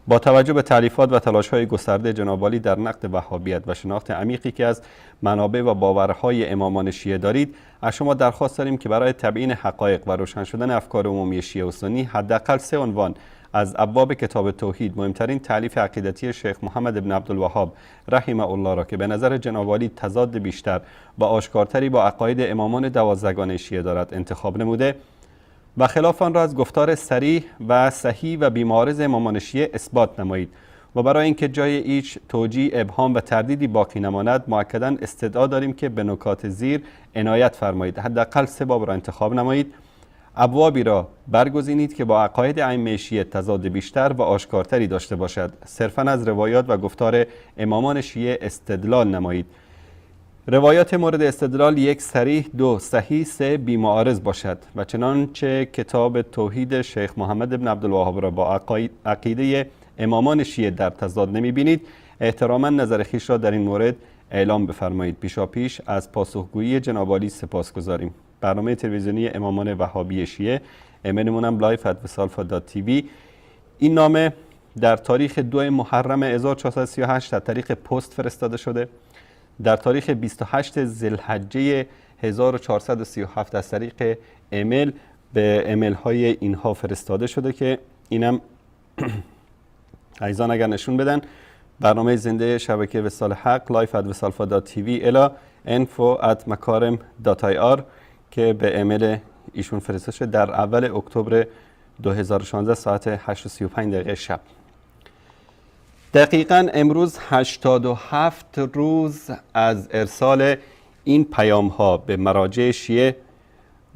با توجه به تالیفات و تلاش‌های گسترده جناب عالی در نقد وهابیت و شناخت عمیقی که از منابع و باورهای امامان شیعه دارید، از شما درخواست داریم که برای تبیین حقایق و روشن شدن افکار عمومی شیعه و سنی حداقل 3 عنوان از ابواب کتاب توحید، مهمترین تالیف عقیدتی شیخ محمد بن عبدالوهاب رحمه الله را که به نظر جناب عالی تضاد بیشتر و آشکارتری با عقاید امامان 12 شیعه دارد انتخاب نموده و خلاف آن را از گفتار صریح و صحیح و بی‌معارض امامان شیعه اثبات نمایید و برای اینکه جای هیچ توجیه، ابهام و تردیدی باقی نماند، مؤکداً استدعا داریم که به نکات زیر عنایت فرمایید. حداقل 3 باب را انتخاب نمایید، ابوابی را برگزینید که با عقاید ائمه شیعه تضاد بیشتر و آشکارتری داشته باشد. صرفاً از روایات و گفتار امامان شیعه استدلال نمایید. روایات مورد استدلال 1 صریح، 2 صحیح، 3 بی‌معارض باشد و چنانچه کتاب توحید شیخ محمد بن عبدالوهاب را با عقیده امامان شیعه در تضاد نمی‌بینید، احتراما نظر خویش را در این مورد اعلام بفرمایید. پیشاپیش از پاسخگویی جناب عالی سپاسگزاریم. برنامه تلویزیونی امامان وهابی شیعه، ایمیلمون هم live@wesalfa.tv. این نامه در تاریخ 2 محرم 1438 از طریق پست فرستاده شده. در تاریخ 28 ذوالحجه 1437 از طریق ایمیل به ایمیل های اینها فرستاده شده که اینم عزیزان اگر نشون بدن، برنامه زنده شبکه وصال حق live@wesalfa.tv الی info@makarem.ir که به ایمیل ایشون فرستاده شده در اول اکتبر 2016 ساعت 8:35 شب. دقیقاً امروز 87 روز از ارسال این پیام ها به مراجع شیعه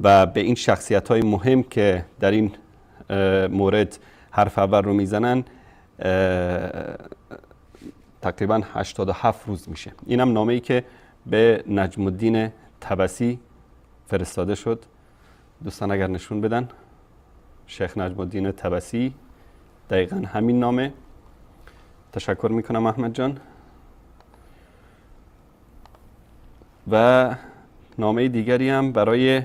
و به این شخصیت های مهم که در این مورد حرف اول رو میزنن تقریبا 87 روز میشه. اینم نامه‌ای که به نجم الدین طبسی فرستاده شد. دوستان اگر نشون بدن، شیخ نجم الدین طبسی، دقیقا همین نامه. تشکر میکنم احمد جان. و نامه دیگری هم برای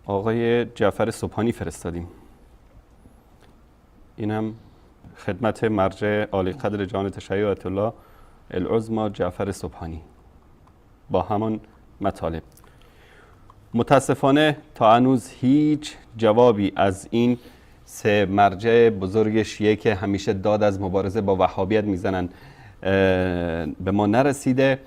آقای جعفر سبحانی فرستادیم. اینم خدمت مرجع عالی قدر جان تشیع آیت الله العظما جعفر سبحانی با همان مطالب. متاسفانه تا هنوز هیچ جوابی از این سه مرجع بزرگ شیعه که همیشه داد از مبارزه با وهابیت میزنن به ما نرسیده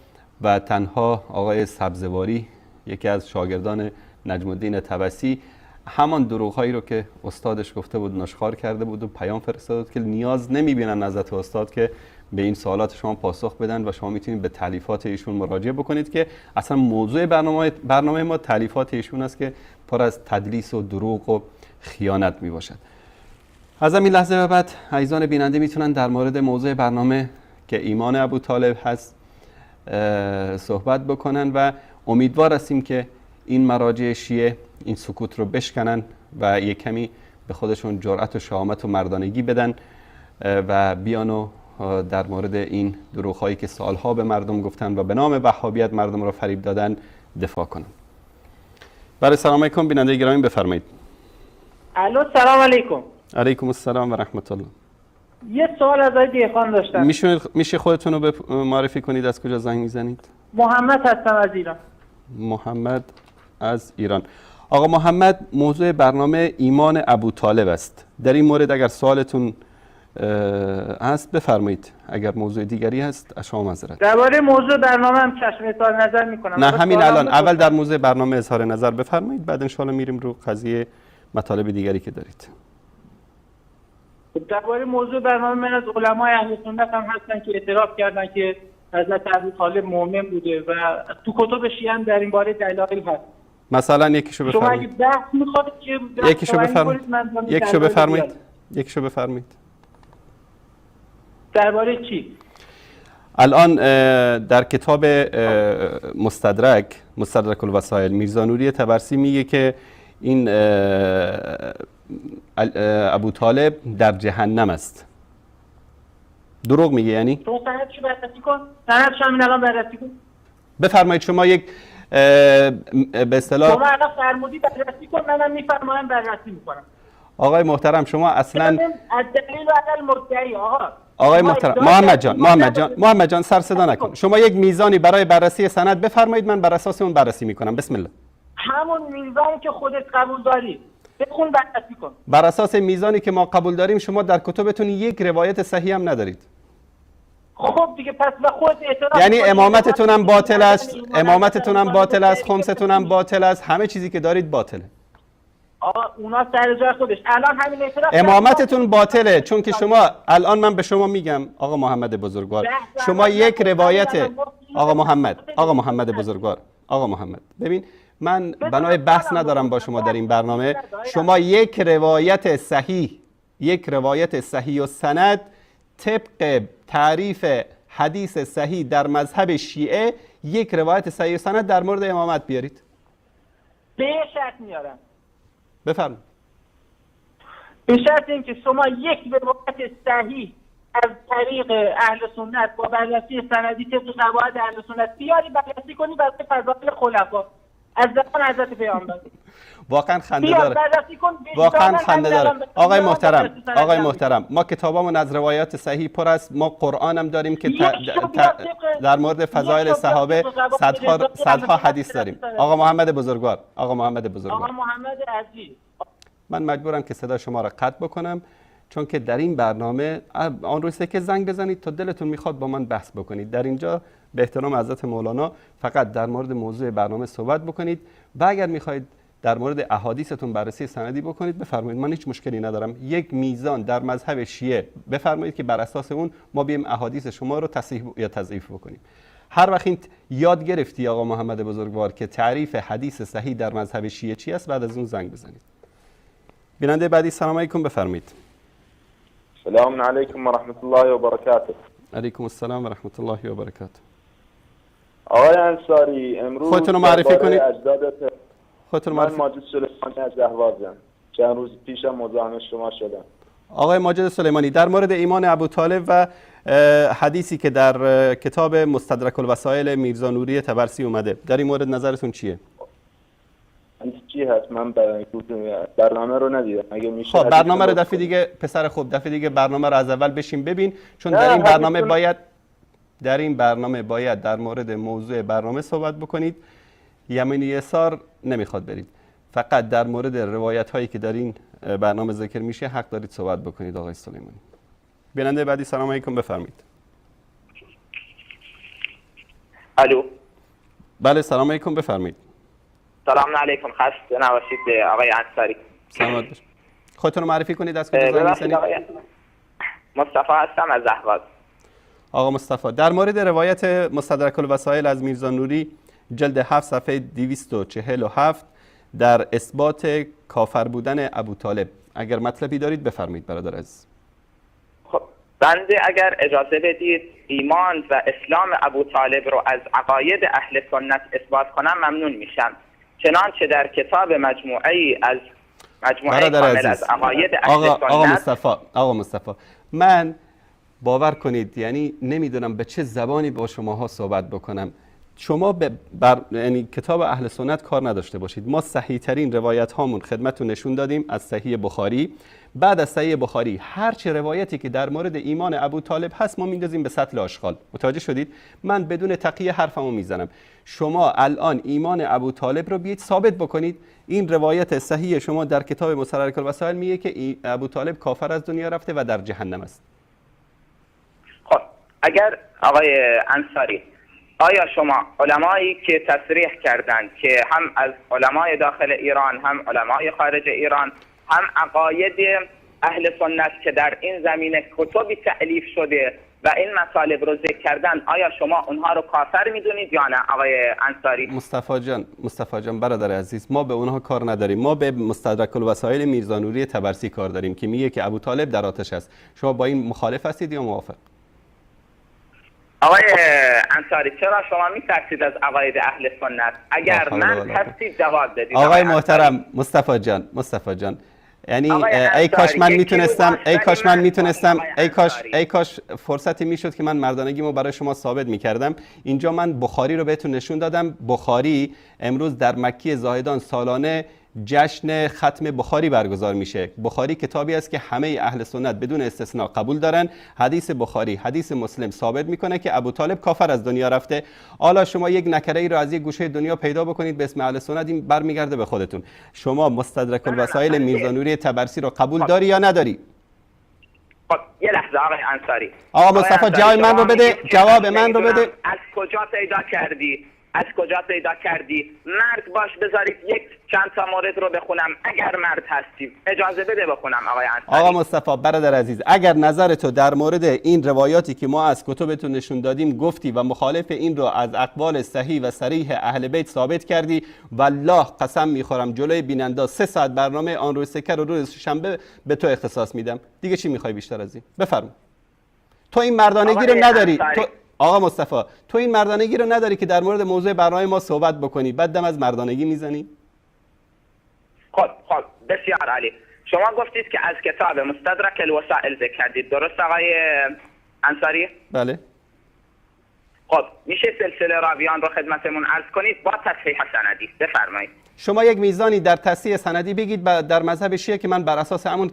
و تنها آقای سبزواری، یکی از شاگردان نجم الدین طبسی، همان دروغ‌هایی رو که استادش گفته بود نشخوار کرده بود و پیام فرستاده بود که نیاز نمی‌بینن حضرت استاد که به این سوالات شما پاسخ بدن و شما میتونید به تالیفات ایشون مراجعه بکنید که اصلا موضوع برنامه ما تالیفات ایشون است که پر از تدلیس و دروغ و خیانت میباشد. از همین لحظه به بعد عزیزان بیننده میتونن در مورد موضوع برنامه که ایمان ابو طالب هست صحبت بکنن و امیدوار هستیم که این مراجع شیعه این سکوت رو بشکنن و یک کمی به خودشون جرأت و شهامت و مردانگی بدن و بیان و در مورد این دروغ‌هایی که سالها به مردم گفتن و به نام وهابیت مردم را فریب دادن دفاع کنن. برای سلام علیکم بیننده گرامی، بفرمایید. الو، سلام علیکم. علیکم السلام و رحمت الله. یه سوال از آقای دهقان داشتم. میشه خودتون رو معرفی کنید، از کجا زنگ میزنید؟ محمد هستم از ایران. محمد از ایران. آقا محمد، موضوع برنامه ایمان ابو طالب است. در این مورد اگر سوالتون هست بفرمایید، اگر موضوع دیگری هست از شما معذرت. درباره موضوع برنامه هم چشم اظهار نظر میکنم. نه همین الان، اول در موضوع برنامه اظهار نظر بفرمایید، بعد ان شاءالله میریم رو قضیه مطالب دیگری که دارید. درباره موضوع برنامه من از علمای اهل سنت هم هستن که اعتراف کردن که حضرت ابو طالب مؤمن بوده و تو کتب شیعه هم در این باره دلایل هست. مثلا یکیشو بفرمایید. شما اگه بحث می‌خواد که یکیشو بفرمایید. یکیشو بفرمایید. یکیشو بفرمایید. درباره چی؟ الان در کتاب مستدرک الوسائل میرزا نوری طبرسی میگه که این ابو طالب در جهنم است. دروغ میگه یعنی؟ شما سندشو بررسی کن. سندشو همین الان بررسی کن. بفرمایید شما یک به اصطلاح شما الان فرمودی بررسی کن، منم میفرمایم بررسی میکنم. آقای محترم شما اصلا از دلیل و عقل مدعی. آقا آقای محترم محمد جان سر صدا نکن. شما یک میزانی برای بررسی سند بفرمایید، من بر اساس اون بررسی میکنم. بسم الله. همون میزانی که خودت قبول داری بخون بررسی کن. بر اساس میزانی که ما قبول داریم شما در کتبتون یک روایت صحیح هم ندارید. خب دیگه پس به خود اعتراف، یعنی امامتتون هم باطل است، امامتتون هم باطل است، خمستون هم باطل است، همه چیزی که دارید باطله. آقا اونا سر جای خودش. الان همین اعتراف امامتتون باطله، چون که شما الان من به شما میگم آقا محمد بزرگوار، شما یک روایت آقا محمد بزرگوار، آقا محمد ببین من بنای بحث ندارم با شما در این برنامه. شما یک روایت صحیح، یک روایت صحیح و سند طبق تعریف حدیث صحیح در مذهب شیعه، یک روایت صحیح و سند در مورد امامت بیارید. به شرط میارم. بفرمایید. به شرط اینکه شما یک روایت صحیح از طریق اهل سنت با بررسی سندی طبق قواعد اهل سنت بیاری، بررسی کنی برای فضائل خلفا از زبان حضرت پیامبر. واقعا خنده داره. واقعا خنده داره. آقای محترم، آقای محترم، ما کتابامون از روایات صحیح پر است، ما قرآن هم داریم که در مورد فضایل صحابه صدها حدیث داریم. آقا محمد بزرگوار، آقا محمد بزرگوار، آقا محمد عزیز، من مجبورم که صدا شما را قطع بکنم، چون که در این برنامه آن روزه که زنگ بزنید تا دلتون میخواد با من بحث بکنید. در اینجا به احترام حضرت مولانا فقط در مورد موضوع برنامه صحبت بکنید و اگر میخواید در مورد احادیثتون بررسی سندی بکنید بفرمایید، من هیچ مشکلی ندارم. یک میزان در مذهب شیعه بفرمایید که بر اساس اون ما بیم احادیث شما رو تصحیح یا تضعیف بکنیم. هر وقت این یاد گرفتی آقا محمد بزرگوار که تعریف حدیث صحیح در مذهب شیعه چی است، بعد از اون زنگ بزنید. بیننده بعدی، سلام علیکم، بفرمایید. سلام علیکم و رحمت الله و برکاته. علیکم السلام و رحمت الله و برکاته. آقای انصاری، امروز خودتون رو معرفی کنید. خودتون من ماجد سلیمانی از اهوازم. چند روز پیشم مزاحم شما شدم. آقای ماجد سلیمانی، در مورد ایمان ابو طالب و حدیثی که در کتاب مستدرک الوسائل میرزا نوری طبرسی اومده، در این مورد نظرتون چیه؟ چی هست؟ من برنامه رو ندیدم. اگه میشه خب برنامه رو دفعه دیگه پسر خوب، دفعه دیگه برنامه رو از اول بشین ببین، چون در این برنامه باید در مورد موضوع برنامه صحبت بکنید. یمینی یسار نمیخواد برید، فقط در مورد روایت هایی که در این برنامه ذکر میشه حق دارید صحبت بکنید. آقای سلیمانی. بیننده بعدی، سلام علیکم، بفرمایید. الو. بله سلام علیکم، بفرمایید. سلام علیکم، خسته نباشید آقای انصاری. سلامت باشید. خودتون رو معرفی کنید، از کجا زنگ می‌زنید؟ مصطفی هستم از اهواز. آقا مصطفی، در مورد روایت مستدرک الوسائل از میرزا نوری جلد 7 صفحه 247 در اثبات کافر بودن ابو طالب، اگر مطلبی دارید بفرمایید برادر عزیز. خب بنده اگر اجازه بدید ایمان و اسلام ابو طالب رو از عقاید اهل سنت اثبات کنم ممنون میشم. چنانچه در کتاب مجموعه از مجموعه کامل از عقاید اهل سنت. آقا مصطفی، من باور کنید یعنی نمیدونم به چه زبانی با شماها صحبت بکنم. شما یعنی کتاب اهل سنت کار نداشته باشید. ما صحیح ترین روایت هامون خدمتتون نشون دادیم از صحیح بخاری. بعد از صحیح بخاری هر چه روایتی که در مورد ایمان ابو طالب هست ما میندازیم به سطل آشغال. متوجه شدید؟ من بدون تقیه حرفمو میزنم. شما الان ایمان ابو طالب رو بیاید ثابت بکنید. این روایت صحیح شما در کتاب مستدرک الوسائل میگه که ابو طالب کافر از دنیا رفته و در جهنم است. خب اگر آقای انصاری، آیا شما علمایی که تصریح کردند که هم از علمای داخل ایران هم علمای خارج ایران هم عقاید اهل سنت که در این زمینه کتبی تألیف شده و این مطالب رو ذکر کردن، آیا شما اونها رو کافر میدونید یا نه آقای انصاری؟ مصطفی جان برادر عزیز، ما به اونها کار نداریم. ما به مستدرک الوسائل میرزا نوری طبرسی کار داریم که میگه که ابو طالب در آتش است. شما با این مخالف هستید یا موافق؟ آقای انصاری، چرا شما میترسید از عقاید اهل سنت؟ اگر من هستید جواب بدید. آقای محترم مصطفی جان، یعنی ای کاش من میتونستم، ای کاش فرصتی میشد که من مردانگیمو برای شما ثابت میکردم. اینجا من بخاری رو بهتون نشون دادم. بخاری امروز در مکی زاهدان سالانه جشن ختم بخاری برگزار میشه. بخاری کتابی است که همه اهل سنت بدون استثناء قبول دارن. حدیث بخاری، حدیث مسلم ثابت میکنه که ابو طالب کافر از دنیا رفته. حالا شما یک نکره ای رو از یک گوشه دنیا پیدا بکنید به اسم اهل سنت، این برمیگرده به خودتون. شما مستدرک الوسائل میرزا نوری طبرسی رو قبول داری یا نداری؟ خب یه لحظه آقای انصاری. آقا مصطفی جواب من رو بده، جواب من رو بده. از کجا پیدا کردی؟ از کجا پیدا کردی؟ مرد باش، بذارید یک چند تا مورد رو بخونم. اگر مرد هستی اجازه بده بخونم آقای انصاری. آقا مصطفی برادر عزیز، اگر نظر تو در مورد این روایاتی که ما از کتبتون نشون دادیم گفتی و مخالف این رو از اقوال صحیح و صریح اهل بیت ثابت کردی، والله قسم میخورم جلوی بیننده 3 ساعت برنامه آن روز سکر و روز شنبه به تو اختصاص میدم. دیگه چی میخوای بیشتر از این؟ بفرما. تو این مردانگی رو نداری. تو آقا مصطفی، تو این مردانگی رو نداری که در مورد موضوع برنامه ما صحبت بکنی، بعد دم از مردانگی میزنی؟ خب بسیار عالی. شما گفتید که از کتاب مستدرک الوسائل ذکر کردید، درست آقای انصاری؟ بله. خب میشه سلسله راویان رو خدمتمون عرض کنید با تصحیح سندی؟ بفرمایید. شما یک میزانی در تصحیح سندی بگید در مذهب شیعه که من بر اساس همون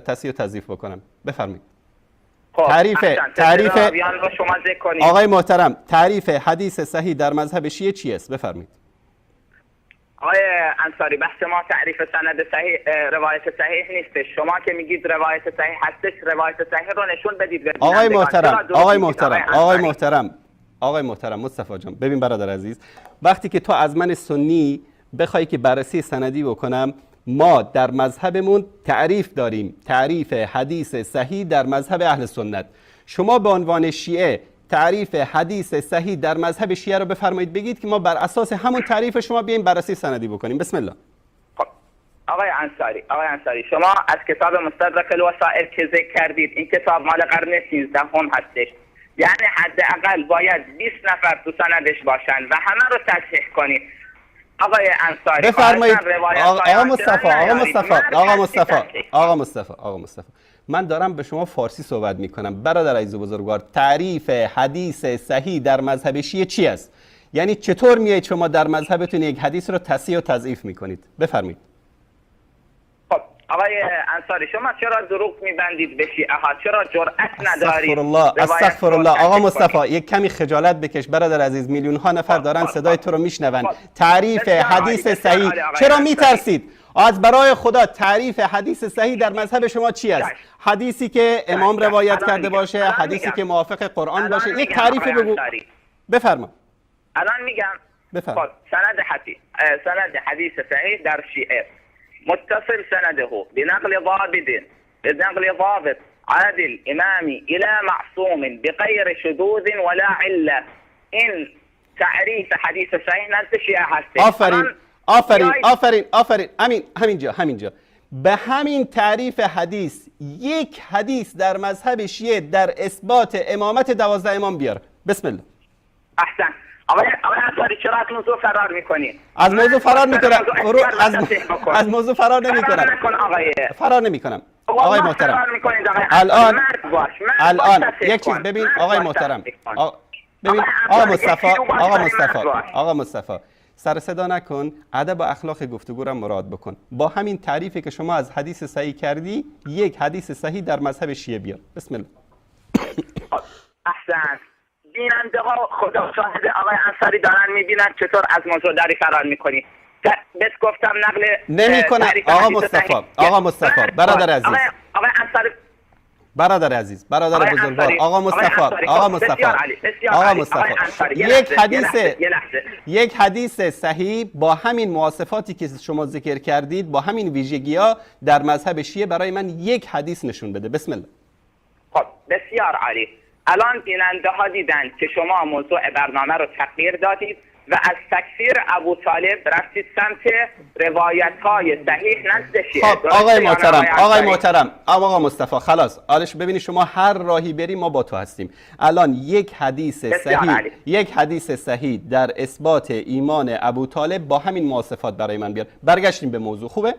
تصحیح و تضعیف بکنم. بفرمایید. تعریف آقای محترم، تعریف حدیث صحیح در مذهب شیعه چی است؟ بفرمایید. آقای انصاری، بحث ما تعریف سند صحیح روایت صحیح نیست. شما که میگید روایت صحیح هستش، روایت صحیح رو نشون بدید. آقای محترم، آقای محترم مصطفی جان، ببین برادر عزیز، وقتی که تو از من سنی بخوای که بررسی سندی بکنم، ما در مذهبمون تعریف داریم، تعریف حدیث صحیح در مذهب اهل سنت. شما به عنوان شیعه تعریف حدیث صحیح در مذهب شیعه رو بفرمایید، بگید که ما بر اساس همون تعریف شما بیایم بررسی سندی بکنیم. بسم الله. خب آقای انصاری شما از کتاب مستدرک الوسائل که ذکر کردید، این کتاب مال قرن 13 هم هستش، یعنی حداقل باید 20 نفر تو سندش باشن و همه رو تصحیح کنید. آقای انصاری بفرمایید. آقا مصطفی من دارم به شما فارسی صحبت میکنم برادر عزیز و بزرگوار. تعریف حدیث صحیح در مذهب شیعه چی است؟ یعنی چطور میایید شما در مذهبتون یک حدیث رو تصحیح و تضعیف میکنید؟ بفرمایید. خب آقای انصاری شما چرا دروغ میبندید به شیعه ها؟ چرا جرأت ندارید؟ استغفر الله. آقا مصطفی یک کمی خجالت بکش برادر عزیز، میلیون ها نفر دارن صدای تو رو میشنون. تعریف حدیث صحیح چرا میترسید؟ از برای خدا تعریف حدیث صحیح در مذهب شما چی است؟ حدیثی که امام روایت کرده باشه، حدیثی که موافق قرآن باشه، یک تعریف بگو. بفرما. الان میگم. بفرما. سند حدیث صحیح در شیعه متصل سنده بنقل ضابط عادل امامی الى معصوم بغیر شذوذ ولا عله. این تعریف حدیث صحیح نزد شیعه هست. آفرین. همینجا به همین تعریف حدیث یک حدیث در مذهب شیعه در اثبات امامت 12 امام بیار. بسم الله. احسن. آقای انصاری چرا از موضوع فرار میکنی؟ از موضوع فرار میکنم. از موضوع فرار نمیکنم. فرار نمیکنم. آقای محترم. الان یک چیز ببین آقای محترم. ببین آقا مصطفی سر صدا نکن، ادب و اخلاق گفتگو را مراد بکن. با همین تعریفی که شما از حدیث صحیح کردی یک حدیث صحیح در مذهب شیعه بیار. بسم الله. احسن. بیننده ها خدا شاهد آقای انصاری دارن میبینن چطور از موضوع داری فرار میکنی. بس گفتم نقل نمیکنم. آقا مصطفی برادر عزیز، آقای انصاری برادر عزیز، برادر بزرگوار، آقا مصطفی یک حدیث صحیح با همین مواصفاتی که شما ذکر کردید، با همین ویژگی‌ها در مذهب شیعه برای من یک حدیث نشون بده. بسم الله. خب بسیار عالی. الان بیننده ها دیدن که شما موضوع برنامه رو تغییر دادید و از تکفیر ابو طالب رفتید سمت روایت های صحیح نزد شیعه. خب آقای محترم آقا مصطفی خلاص آرش، ببینید شما هر راهی بری ما با تو هستیم. الان یک حدیث صحیح در اثبات ایمان ابو طالب با همین مواصفات برای من بیار. برگشتیم به موضوع. خوبه؟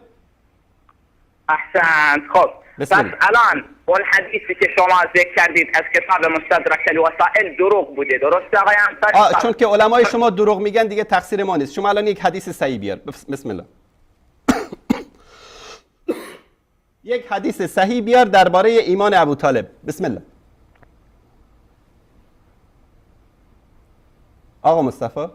احسنت. خب بس الان اون حدیثی که شما ذکر کردید از کتاب مستدرک الوسائل دروغ بوده، درسته آقای انصاری؟ چون که علمای شما دروغ میگن دیگه تقصیر ما نیست. شما الان یک حدیث صحیح بیار. بسم الله. یک حدیث صحیح بیار درباره ایمان ابو طالب. بسم الله. آقا مصطفی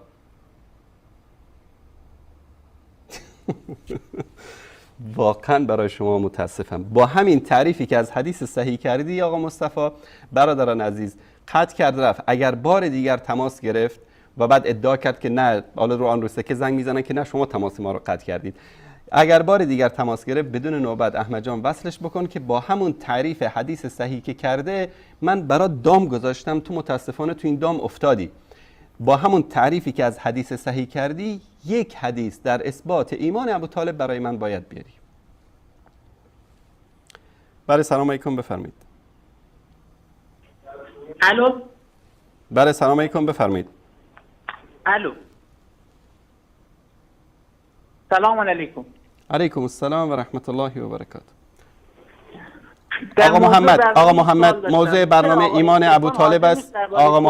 واقعا برای شما متاسفم. با همین تعریفی که از حدیث صحیح کردی آقا مصطفی، برادران عزیز، قطع کرد رفت. اگر بار دیگر تماس گرفت و بعد ادعا کرد که نه، حالا رو آن رو سکه زنگ میزنن که نه شما تماس ما رو قطع کردید. اگر بار دیگر تماس گرفت بدون نوبت احمد جان وصلش بکن که با همون تعریف حدیث صحیح که کرده من برات دام گذاشتم، تو متاسفانه تو این دام افتادی. با همون تعریفی که از حدیث صحیح کردی یک حدیث در اثبات ایمان ابو طالب برای من باید بیاری. بله سلام علیکم، بفرمایید. الو. بله سلام علیکم، بفرمایید. الو. سلام علیکم. علیکم السلام و رحمت الله و برکاته. آقا محمد موضوع برنامه ایمان ابو طالب است. آقا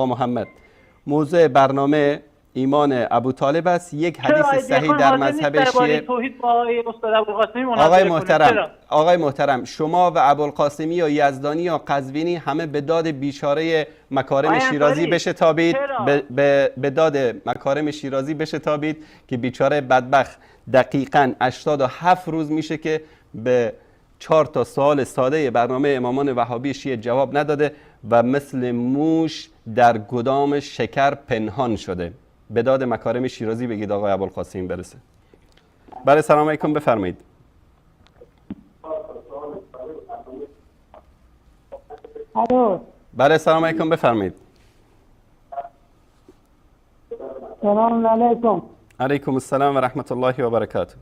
محمد موضوع برنامه ایمان ابو طالب است. یک حدیث صحیح در مذهب شیعه. آقای محترم شما و ابوالقاسمی و یزدانی و قزوینی همه به داد بیچاره مکارم شیرازی بشتابید، به داد مکارم شیرازی بشتابید که بیچاره بدبخت دقیقاً 87 روز میشه که به 4 تا سوال ساده برنامه امامان وهابی شیعه جواب نداده و مثل موش در گدام شکر پنهان شده. به داد مکارم شیرازی بگید آقای ابوالقاسم برسه. بله سلام علیکم، بفرمایید. الو. بله سلام علیکم، بفرمایید. سلام علیکم. علیکم السلام و رحمت الله و برکاته.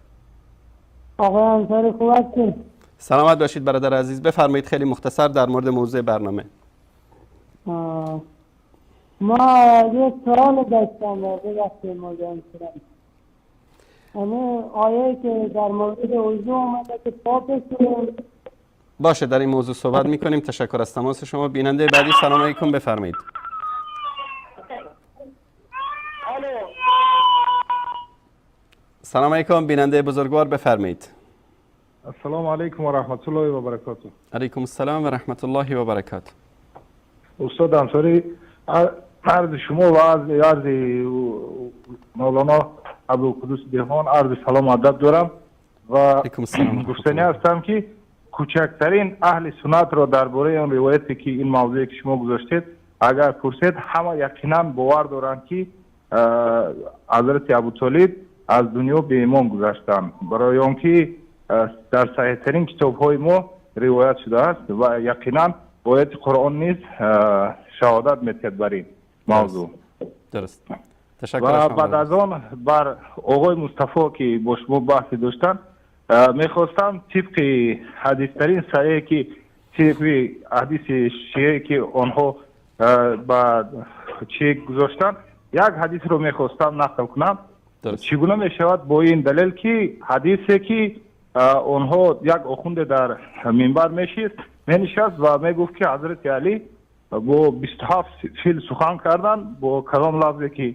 آقای انصاری خوب هستید؟ سلامت باشید برادر عزیز. بفرمایید خیلی مختصر در مورد موضوع برنامه. ما یه سوال داشتم ببخشید مزاحم شدم. همه آیه که در مورد وضو آمده که پا بشوریم. باشه، در این موضوع صحبت میکنیم. تشکر از تماس شما. بیننده بعدی، سلام علیکم، بفرمایید. سلام علیکم، بیننده بزرگوار بفرمایید. السلام علیکم و رحمت الله و برکاته. علیکم السلام و رحمت الله و برکاته. استاد انصاری، عرض شما و عرض مولانا عبدالقدوس دهقان عرض سلام و ادب دارم و گفتنی هستم که کوچکترین اهل سنت را درباره آن روایتی که این موضوعی که شما گذاشتید اگر پرسید، همه یقینا باور دارند که حضرت ابوطالب از دنیا به ایمان گذشتند، برای آنکه در صحیح ترین کتاب های ما روایت شده است و یقینا آیت قرآن نیز شهادت می‌دهد بر این موضوع. درست. تشکر. و بعد از آن بر آقای مصطفی که با شما بحثی داشتن، میخواستم طبق حدیث ترین صحیح که طبق حدیث شیعه که آنها با چه گذاشتن، یک حدیث رو میخواستم نقل کنم. چگونه میشود با این دلیل که حدیثی که آنها یک آخوند در منبر مینشست و میگفت که حضرت علی با 27 فیل سخن کردن با کلام لفظی که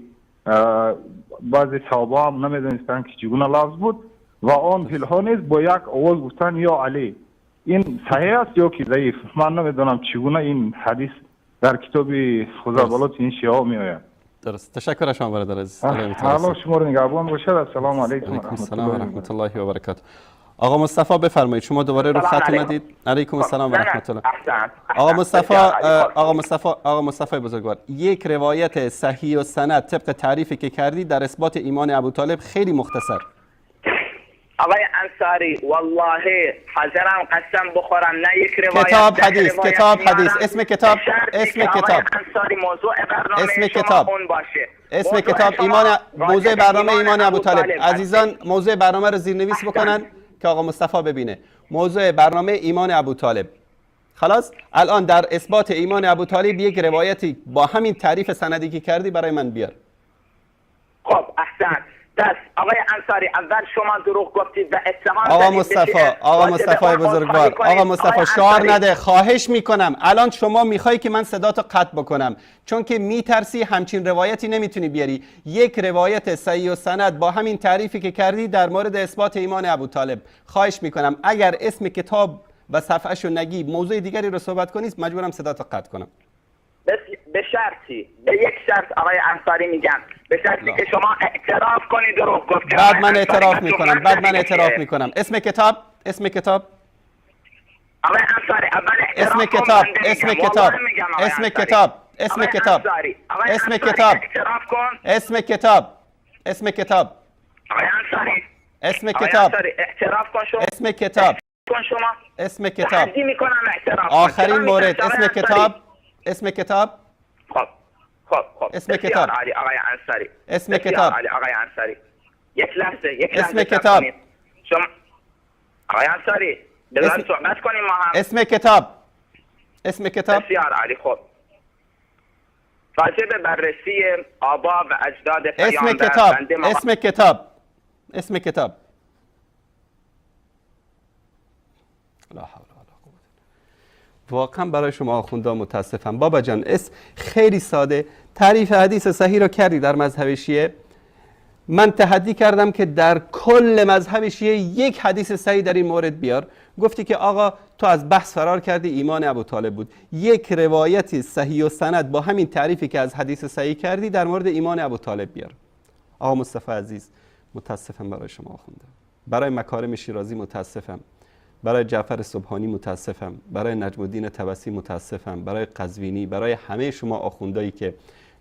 بعضی صحابه هم نمیدونستند که چگونه لفظ بود و آن فیل ها نیز با یک آواز گفتن یا علی. این صحیح است یا که ضعیف؟ من نمیدونم چگونه این حدیث در کتاب خزعبلات این شیعه ها میآید. درست. تشکر از شما برادر عزیز. الله شما رو نگهبان باشد. السلام علیکم و السلام و رحمت الله و برکاته. آقا مصطفی بفرمایید، شما دوباره رو خط اومدید. علیکم السلام و رحمت الله. آقا مصطفی بزرگوار، یک روایت صحیح و سند طبق تعریفی که کردی در اثبات ایمان ابوطالب، خیلی مختصر. آقای انصاری، والله حاضرم قسم بخورم نه یک روایت، کتاب حدیث، کتاب حدیث، اسم کتاب، اسم کتاب، انصاری موضوع برنامه اسم کتاب اون باشه، اسم کتاب ایمان، موضوع برنامه ایمان ابوطالب. عزیزان موضوع برنامه رو زیرنویس بکنن که آقا مصطفی ببینه. موضوع برنامه ایمان ابوطالب. خلاص الان در اثبات ایمان ابوطالب یک روایتی با همین تعریف سندی که کردی برای من بیار. خب احسن. پس آقای انصاری، اول شما دروغ گفتید و اتهام آقا مصطفی بزرگوار، آقا مصطفی شعار نده، خواهش میکنم. الان شما میخوای که من صداتو قطع بکنم چون که میترسی همچین روایتی نمیتونی بیاری. یک روایت صحیح و سند با همین تعریفی که کردی در مورد اثبات ایمان ابوطالب، خواهش میکنم اگر اسم کتاب و صفحه‌شو نگی موضوع دیگری رو صحبت کنی مجبورم صداتو قطع کنم. به شرطی، به یک شرط آقای انصاری میگم، به شرطی که شما اعتراف کنید دروغ گفتید. بعد من اعتراف میکنم، بعد من اعتراف میکنم. اسم کتاب، اسم کتاب آقای انصاری، اول اسم کتاب، اسم کتاب، اسم کتاب، اسم کتاب، اسم کتاب، اسم کتاب، اسم کتاب، آقای انصاری، اسم کتاب، اعتراف کن شما، اسم کتاب، اسم کتاب، آخرین مورد، اسم کتاب، اسم کتاب. خب خب خب اسم کتاب علی آقای انصاری، اسم کتاب علی آقای انصاری، یک لحظه، یک لحظه، اسم کتاب شما آقای انصاری بذار صحبت کنیم ما هم. اسم کتاب، اسم کتاب. بسیار عالی. خب راجع به بررسی آبا و اجداد پیامبر، اسم کتاب، اسم کتاب، اسم کتاب. لا حول. واقعا برای شما آخوندا متاسفم بابا جان. اسم خیلی ساده، تعریف حدیث صحیح رو کردی در مذهب شیعه. من تحدی کردم که در کل مذهب شیعه یک حدیث صحیح در این مورد بیار. گفتی که آقا تو از بحث فرار کردی، ایمان ابوطالب بود. یک روایت صحیح و سند با همین تعریفی که از حدیث صحیح کردی در مورد ایمان ابوطالب بیار. آقا مصطفی عزیز، متاسفم برای شما آخوندا، برای مکارم شیرازی متاسفم، برای جعفر سبحانی متاسفم، برای نجم الدین طبسی متاسفم، برای قزوینی، برای همه شما آخوندایی که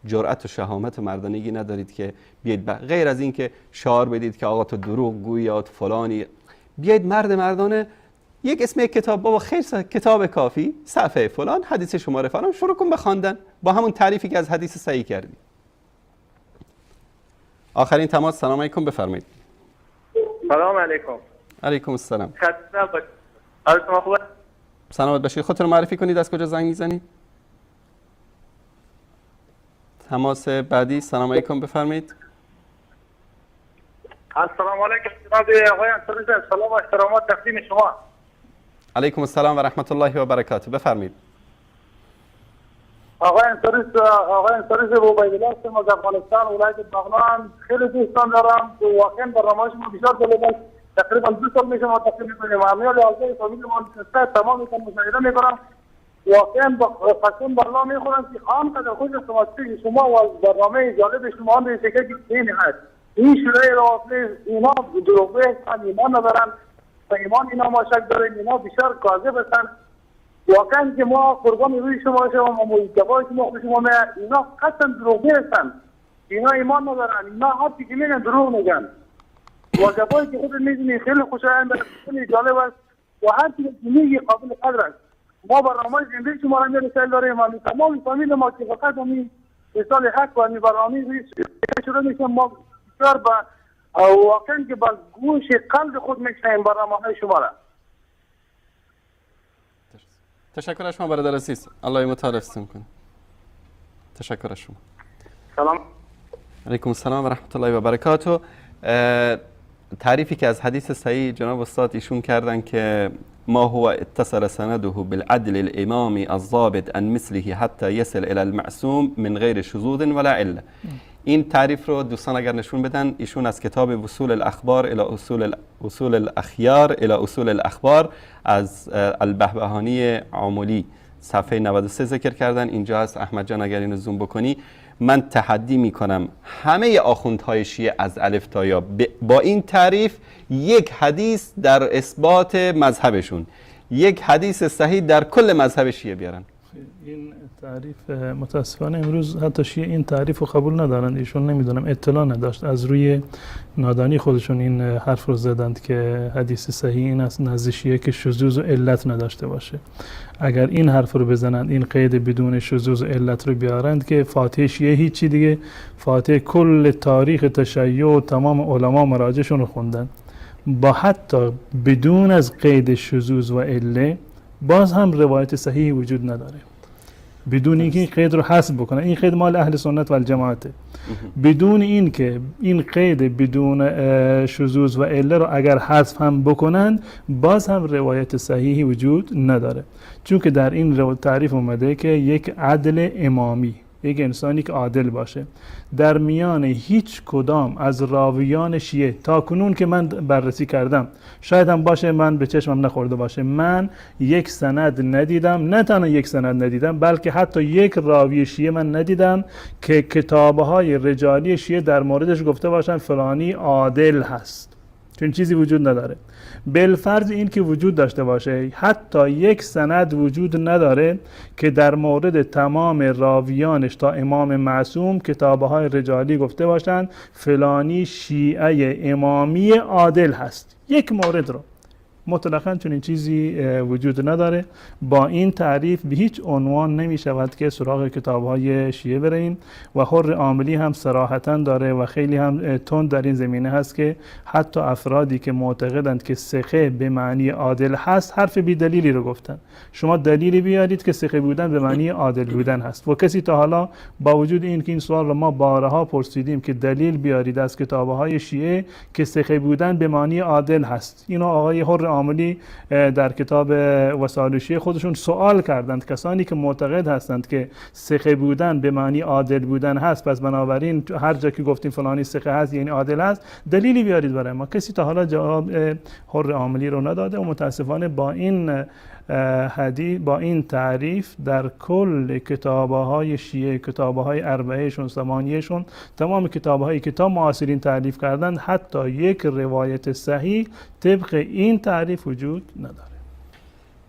جرأت و شهامت و مردانگی ندارید که بیاید غیر از این که شعار بدید که آقا تو دروغ گویی یا فلانی، بیاید مرد مردانه یک اسم یک کتاب، بابا خیر، کتاب کافی، صفحه فلان، حدیث شماره فلان، شروع کن به خواندن با همون تعریفی که از حدیث صحیح کردی. آخرین تماس. سلام علیکم، بفرمایید. سلام علیکم. علیکم السلام. خسته نباشید. حال شما خوبه؟ سلامت باشید. خودتون رو معرفی کنید، از کجا زنگ میزنید؟ تماس بعدی. سلام علیکم، بفرمایید. السلام علیکم جناب آقای انصاری، سلام و احترامات تقدیم شما. علیکم السلام و رحمت الله و برکاته، بفرمایید. آقای انصاری عبیدالله هستم از افغانستان، ولایت بغلان. خیلی دوستان دارم، واقعا برنامه شما بسیار جالب است. تقریبا 2 سال میشه ما تقریبا می‌کنیم. امیال اعضای فامیل ما تمام مشاهده می‌کنم. واقعا با قسم بالله میخورم که آنقدر خوش شما و برنامه جالب شما آن که این هست. این شورای روافض اینا دروغگو هستند، ایمان ندارن و ایمان اینا ما شک داریم، اینا بسیار کاذب هستند. واقعا که ما قربان روی شما شما، ما مجتبای شما خوش شما، اینا قسم دروغگو هستند، اینا ایمان ندارن، اینا هر چی که میگن دروغ میگن. واجبایی که خود میدونی خیلی خوشایند است، خیلی جالب است و هر چی که میگی قابل قدر است. ما برنامه زنده شما را رسائل داریم، ما تمام فامیل ما که فقط همین رسال حق و همین برنامه شروع میشه، ما بسیار با واقعا که با گوش قلب خود میشنویم برنامه های شما را. تشکر از شما برادر عزیز، الله متعال حفظتون کنه. تشکر از شما. سلام علیکم السلام و رحمت الله و برکاته. تعریفی که از حدیث صحیح جناب استاد ایشون کردن که ما هو اتصل سنده بالعدل الامام الضابط عن مثله حتى يصل الى المعصوم من غیر شذوذ ولا عله. این تعریف رو دوستان اگر نشون بدن، ایشون از کتاب وصول الاخبار الى اصول الاخیار الى اصول الاخبار از البهبهانی عاملی صفحه 93 ذکر کردن. اینجا هست. احمد جان اگر اینو زوم بکنی، من تحدی میکنم همه آخوندهای شیعه از الف تا یا با این تعریف یک حدیث در اثبات مذهبشون، یک حدیث صحیح در کل مذهب شیعه بیارن. این تعریف متاسفانه امروز حتی شیعه این تعریف رو قبول ندارند. ایشون نمیدونم اطلاع نداشت، از روی نادانی خودشون این حرف رو زدند که حدیث صحیح این است نزد شیعه که شذوذ و علت نداشته باشه. اگر این حرف رو بزنند، این قید بدون شذوذ و علت رو بیارند که فاتحه شیعه هیچی دیگه، فاتحه کل تاریخ تشیع و تمام علما مراجعشون رو خوندن، با حتی بدون از قید شذوذ و عله باز هم روایت صحیح وجود نداره. بدون اینکه این قید رو حذف بکنه، این قید مال اهل سنت و الجماعته. بدون اینکه این قید بدون شذوذ و عله رو اگر حذف هم بکنند، باز هم روایت صحیحی وجود نداره. چون که در این تعریف اومده که یک عدل امامی، یک انسانی که عادل باشه، در میان هیچ کدام از راویان شیعه تا کنون که من بررسی کردم، شاید هم باشه من به چشمم نخورده باشه، من یک سند ندیدم، نه تنها یک سند ندیدم بلکه حتی یک راوی شیعه من ندیدم که کتاب‌های رجالی شیعه در موردش گفته باشن فلانی عادل هست. چون چیزی وجود نداره. بالفرض این که وجود داشته باشه، حتی یک سند وجود نداره که در مورد تمام راویانش تا امام معصوم کتاب‌های رجالی گفته باشند فلانی شیعه امامی عادل هست. یک مورد رو مطلقاً چنین چیزی وجود نداره. با این تعریف به هیچ عنوان نمی شود که سراغ کتاب‌های شیعه بریم و حر عاملی هم صراحتاً داره و خیلی هم تند در این زمینه هست که حتی افرادی که معتقدند که ثقه به معنی عادل هست، حرف بی دلیلی رو گفتن. شما دلیلی بیارید که ثقه بودن به معنی عادل بودن هست. و کسی تا حالا با وجود این که این سوال رو ما بارها پرسیدیم که دلیل بیارید از کتاب‌های شیعه که ثقه بودن به معنی عادل هست، اینو آقای حر عاملی در کتاب وسائل شیعه خودشون سوال کردند کسانی که معتقد هستند که ثقه بودن به معنی عادل بودن هست، پس بنابراین هر جا که گفتیم فلانی ثقه هست یعنی عادل هست، دلیلی بیارید برای ما. کسی تا حالا جواب حر عاملی رو نداده و متاسفانه با این حدیث، با این تعریف در کل کتاب‌های شیعه، کتاب‌های اربعه‌شون، ثمانیه‌شون، تمام کتاب‌هایی که تا معاصرین تعریف کردند، حتی یک روایت صحیح طبق این تعریف وجود نداره.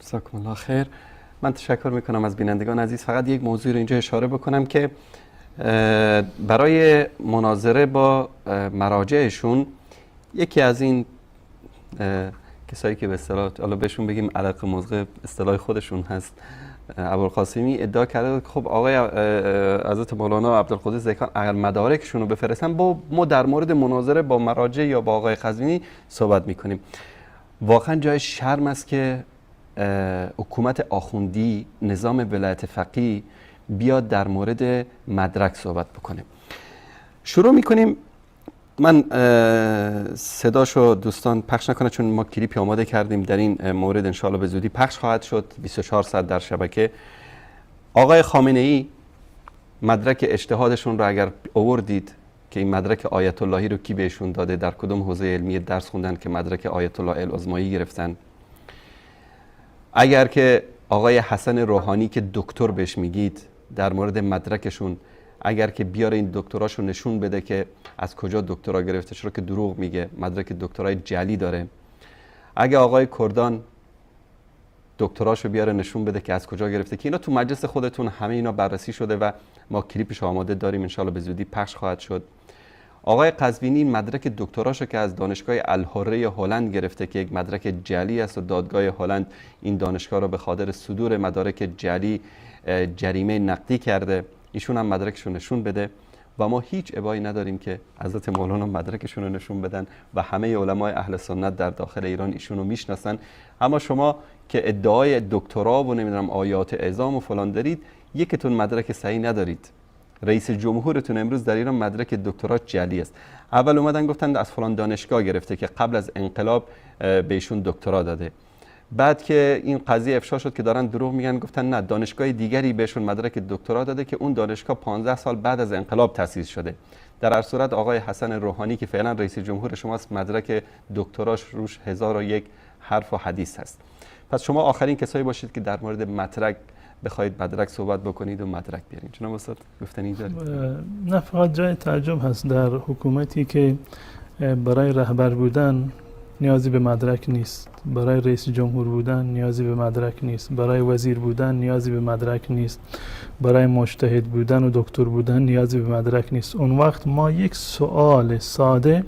جزاکم الله خیر. من تشکر میکنم از بینندگان عزیز. فقط یک موضوع رو اینجا اشاره بکنم که برای مناظره با مراجعشون یکی از این کسایی که به اصطلاح حالا بهشون بگیم علق مزغه، اصطلاح خودشون هست، ابوالقاسمی ادعا کرده که خب آقای حضرت مولانا عبدالقدوس زیکان اگر مدارکشون رو بفرستن با ما در مورد مناظره با مراجع یا با آقای قزوینی صحبت میکنیم. واقعا جای شرم است که حکومت آخوندی، نظام ولایت فقیه بیاد در مورد مدرک صحبت بکنه. شروع میکنیم. من صداشو دوستان پخش نکنه چون ما کلیپی آماده کردیم در این مورد، انشاءالله به زودی پخش خواهد شد 24 ساعت در شبکه. آقای خامنه ای مدرک اجتهادشون رو اگر آوردید که این مدرک آیت اللهی رو کی بهشون داده، در کدوم حوزه علمی درس خوندن که مدرک آیت الله العظمایی گرفتن، اگر که آقای حسن روحانی که دکتر بهش میگید در مورد مدرکشون، اگر که بیاره این دکتراشو نشون بده که از کجا دکترا گرفته، چرا که دروغ میگه، مدرک دکترای جعلی داره. اگه آقای کردان دکتراشو بیاره نشون بده که از کجا گرفته، که اینا تو مجلس خودتون همه اینا بررسی شده و ما کلیپش آماده داریم، انشالله به زودی پخش خواهد شد. آقای قزوینی مدرک دکتراشو که از دانشگاه الحره هلند گرفته که یک مدرک جعلی است و دادگاه هلند این دانشگاه رو به خاطر صدور مدارک جعلی جریمه نقدی کرده، ایشون هم مدرکشون نشون بده و ما هیچ ابایی نداریم که حضرت مولانا مدرکشون رو نشون بدن و همه علمای اهل سنت در داخل ایران ایشون رو میشناسن. اما شما که ادعای دکترا و نمیدونم آیات اعظام و فلان دارید، یکتون مدرک صحیح ندارید. رئیس جمهورتون امروز در ایران مدرک دکترا جعلی است. اول اومدن گفتن از فلان دانشگاه گرفته که قبل از انقلاب بهشون دکترا داده. بعد که این قضیه افشا شد که دارن دروغ میگن، گفتن نه، دانشگاه دیگری بهشون مدرک دکترا داده که اون دانشگاه 15 سال بعد از انقلاب تأسیس شده. در هر صورت آقای حسن روحانی که فعلا رئیس جمهور شماست، مدرک دکتراش روش 1001 حرف و حدیث هست. پس شما آخرین کسایی باشید که در مورد مدرک بخواید مدرک صحبت بکنید و مدرک بیارید. جناب استاد گفتنی دارید؟ نه، فقط جای تعجب هست در حکومتی که برای رهبر بودن نیازی به مدرک نیست، برای رئیس جمهور بودن نیازی به مدرک نیست، برای وزیر بودن نیازی به مدرک نیست، برای مجتهد بودن و دکتر بودن نیازی به مدرک نیست. اون وقت ما یک سوال ساده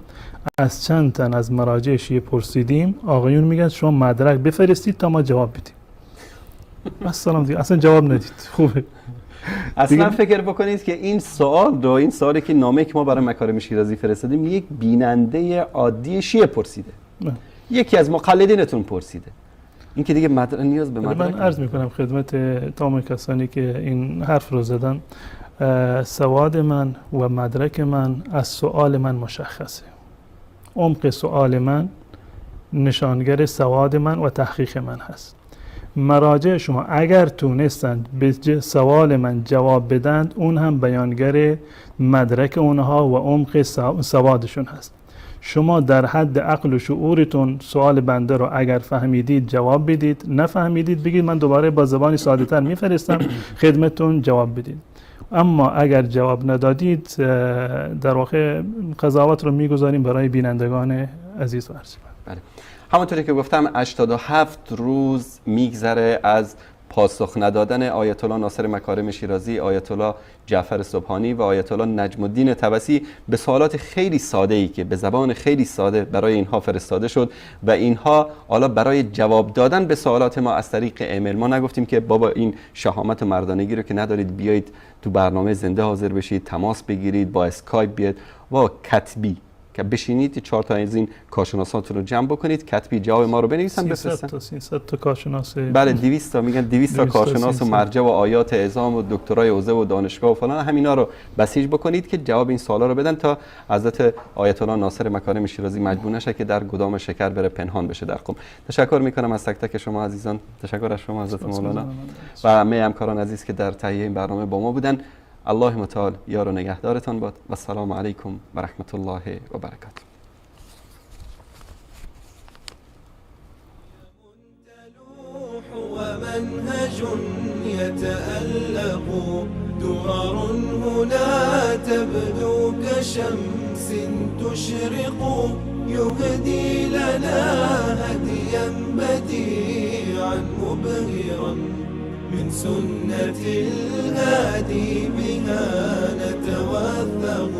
از چند تن از مراجع شیعه پرسیدیم، آقایون میگن شما مدرک بفرستید تا ما جواب بدیم. السلام دیگه اصلا جواب ندید. خوبه. اصلا فکر بکنید که این سوال رو، این سوالی که نامه که ما برای مکارم شیرازی فرستادیم، یک بیننده عادی شیعه پرسیده، یکی از مقلدینتون پرسیده. این که دیگه نیاز به مدرک. من عرض میکنم خدمت تمام کسانی که این حرف رو زدن، سواد من و مدرک من از سوال من مشخصه. عمق سوال من نشانگر سواد من و تحقیق من هست. مراجع شما اگر تونستند به سوال من جواب بدند، اون هم بیانگر مدرک اونها و عمق سوادشون هست. شما در حد عقل و شعورتون سوال بنده رو اگر فهمیدید جواب بدید، نفهمیدید بگید من دوباره با زبانی ساده تر میفرستم خدمتتون جواب بدید. اما اگر جواب ندادید، در واقع قضاوت رو میگذاریم برای بینندگان عزیز و ارجمند. بله. همونطوری که گفتم 87 روز میگذره از پاسخ ندادن آیت الله ناصر مکارم شیرازی، آیت الله جعفر سبحانی و آیت الله نجم الدین طبسی به سوالات خیلی ساده ای که به زبان خیلی ساده برای اینها فرستاده شد و اینها حالا برای جواب دادن به سوالات ما از طریق ایمیل، ما نگفتیم که بابا این شهامت و مردانگی رو که ندارید بیایید تو برنامه زنده حاضر بشید، تماس بگیرید، با اسکایپ بیاید و کتبی که بشینید 4 تا از این کارشناساتون رو جمع بکنید، کتبی جواب ما رو بنویسن بفرستن. 300 تا کارشناس، بله 200 تا میگن، 200 تا کارشناس و مرجع و آیات اعظام و دکترای حوزه و دانشگاه و فلان، همینا رو بسیج بکنید که جواب این سوالا رو بدن تا حضرت آیت الله ناصر مکارم شیرازی مجبور نشه که در گدام شکر بره پنهان بشه در قم. تشکر میکنم از تک تک شما عزیزان، تشکر از شما حضرت مولانا و همه همکاران عزیز که در تهیه این برنامه با ما بودن. الله متعال یار و نگهدارتان باد و السلام علیکم و رحمت الله و برکاته. ومنهج يتألق درر هنا تبدو كشمس تشرق يهدي لنا هديا بديعا مبهرا من سنة الهادي بها نتوثق.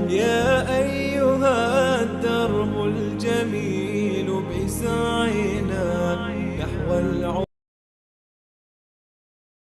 يا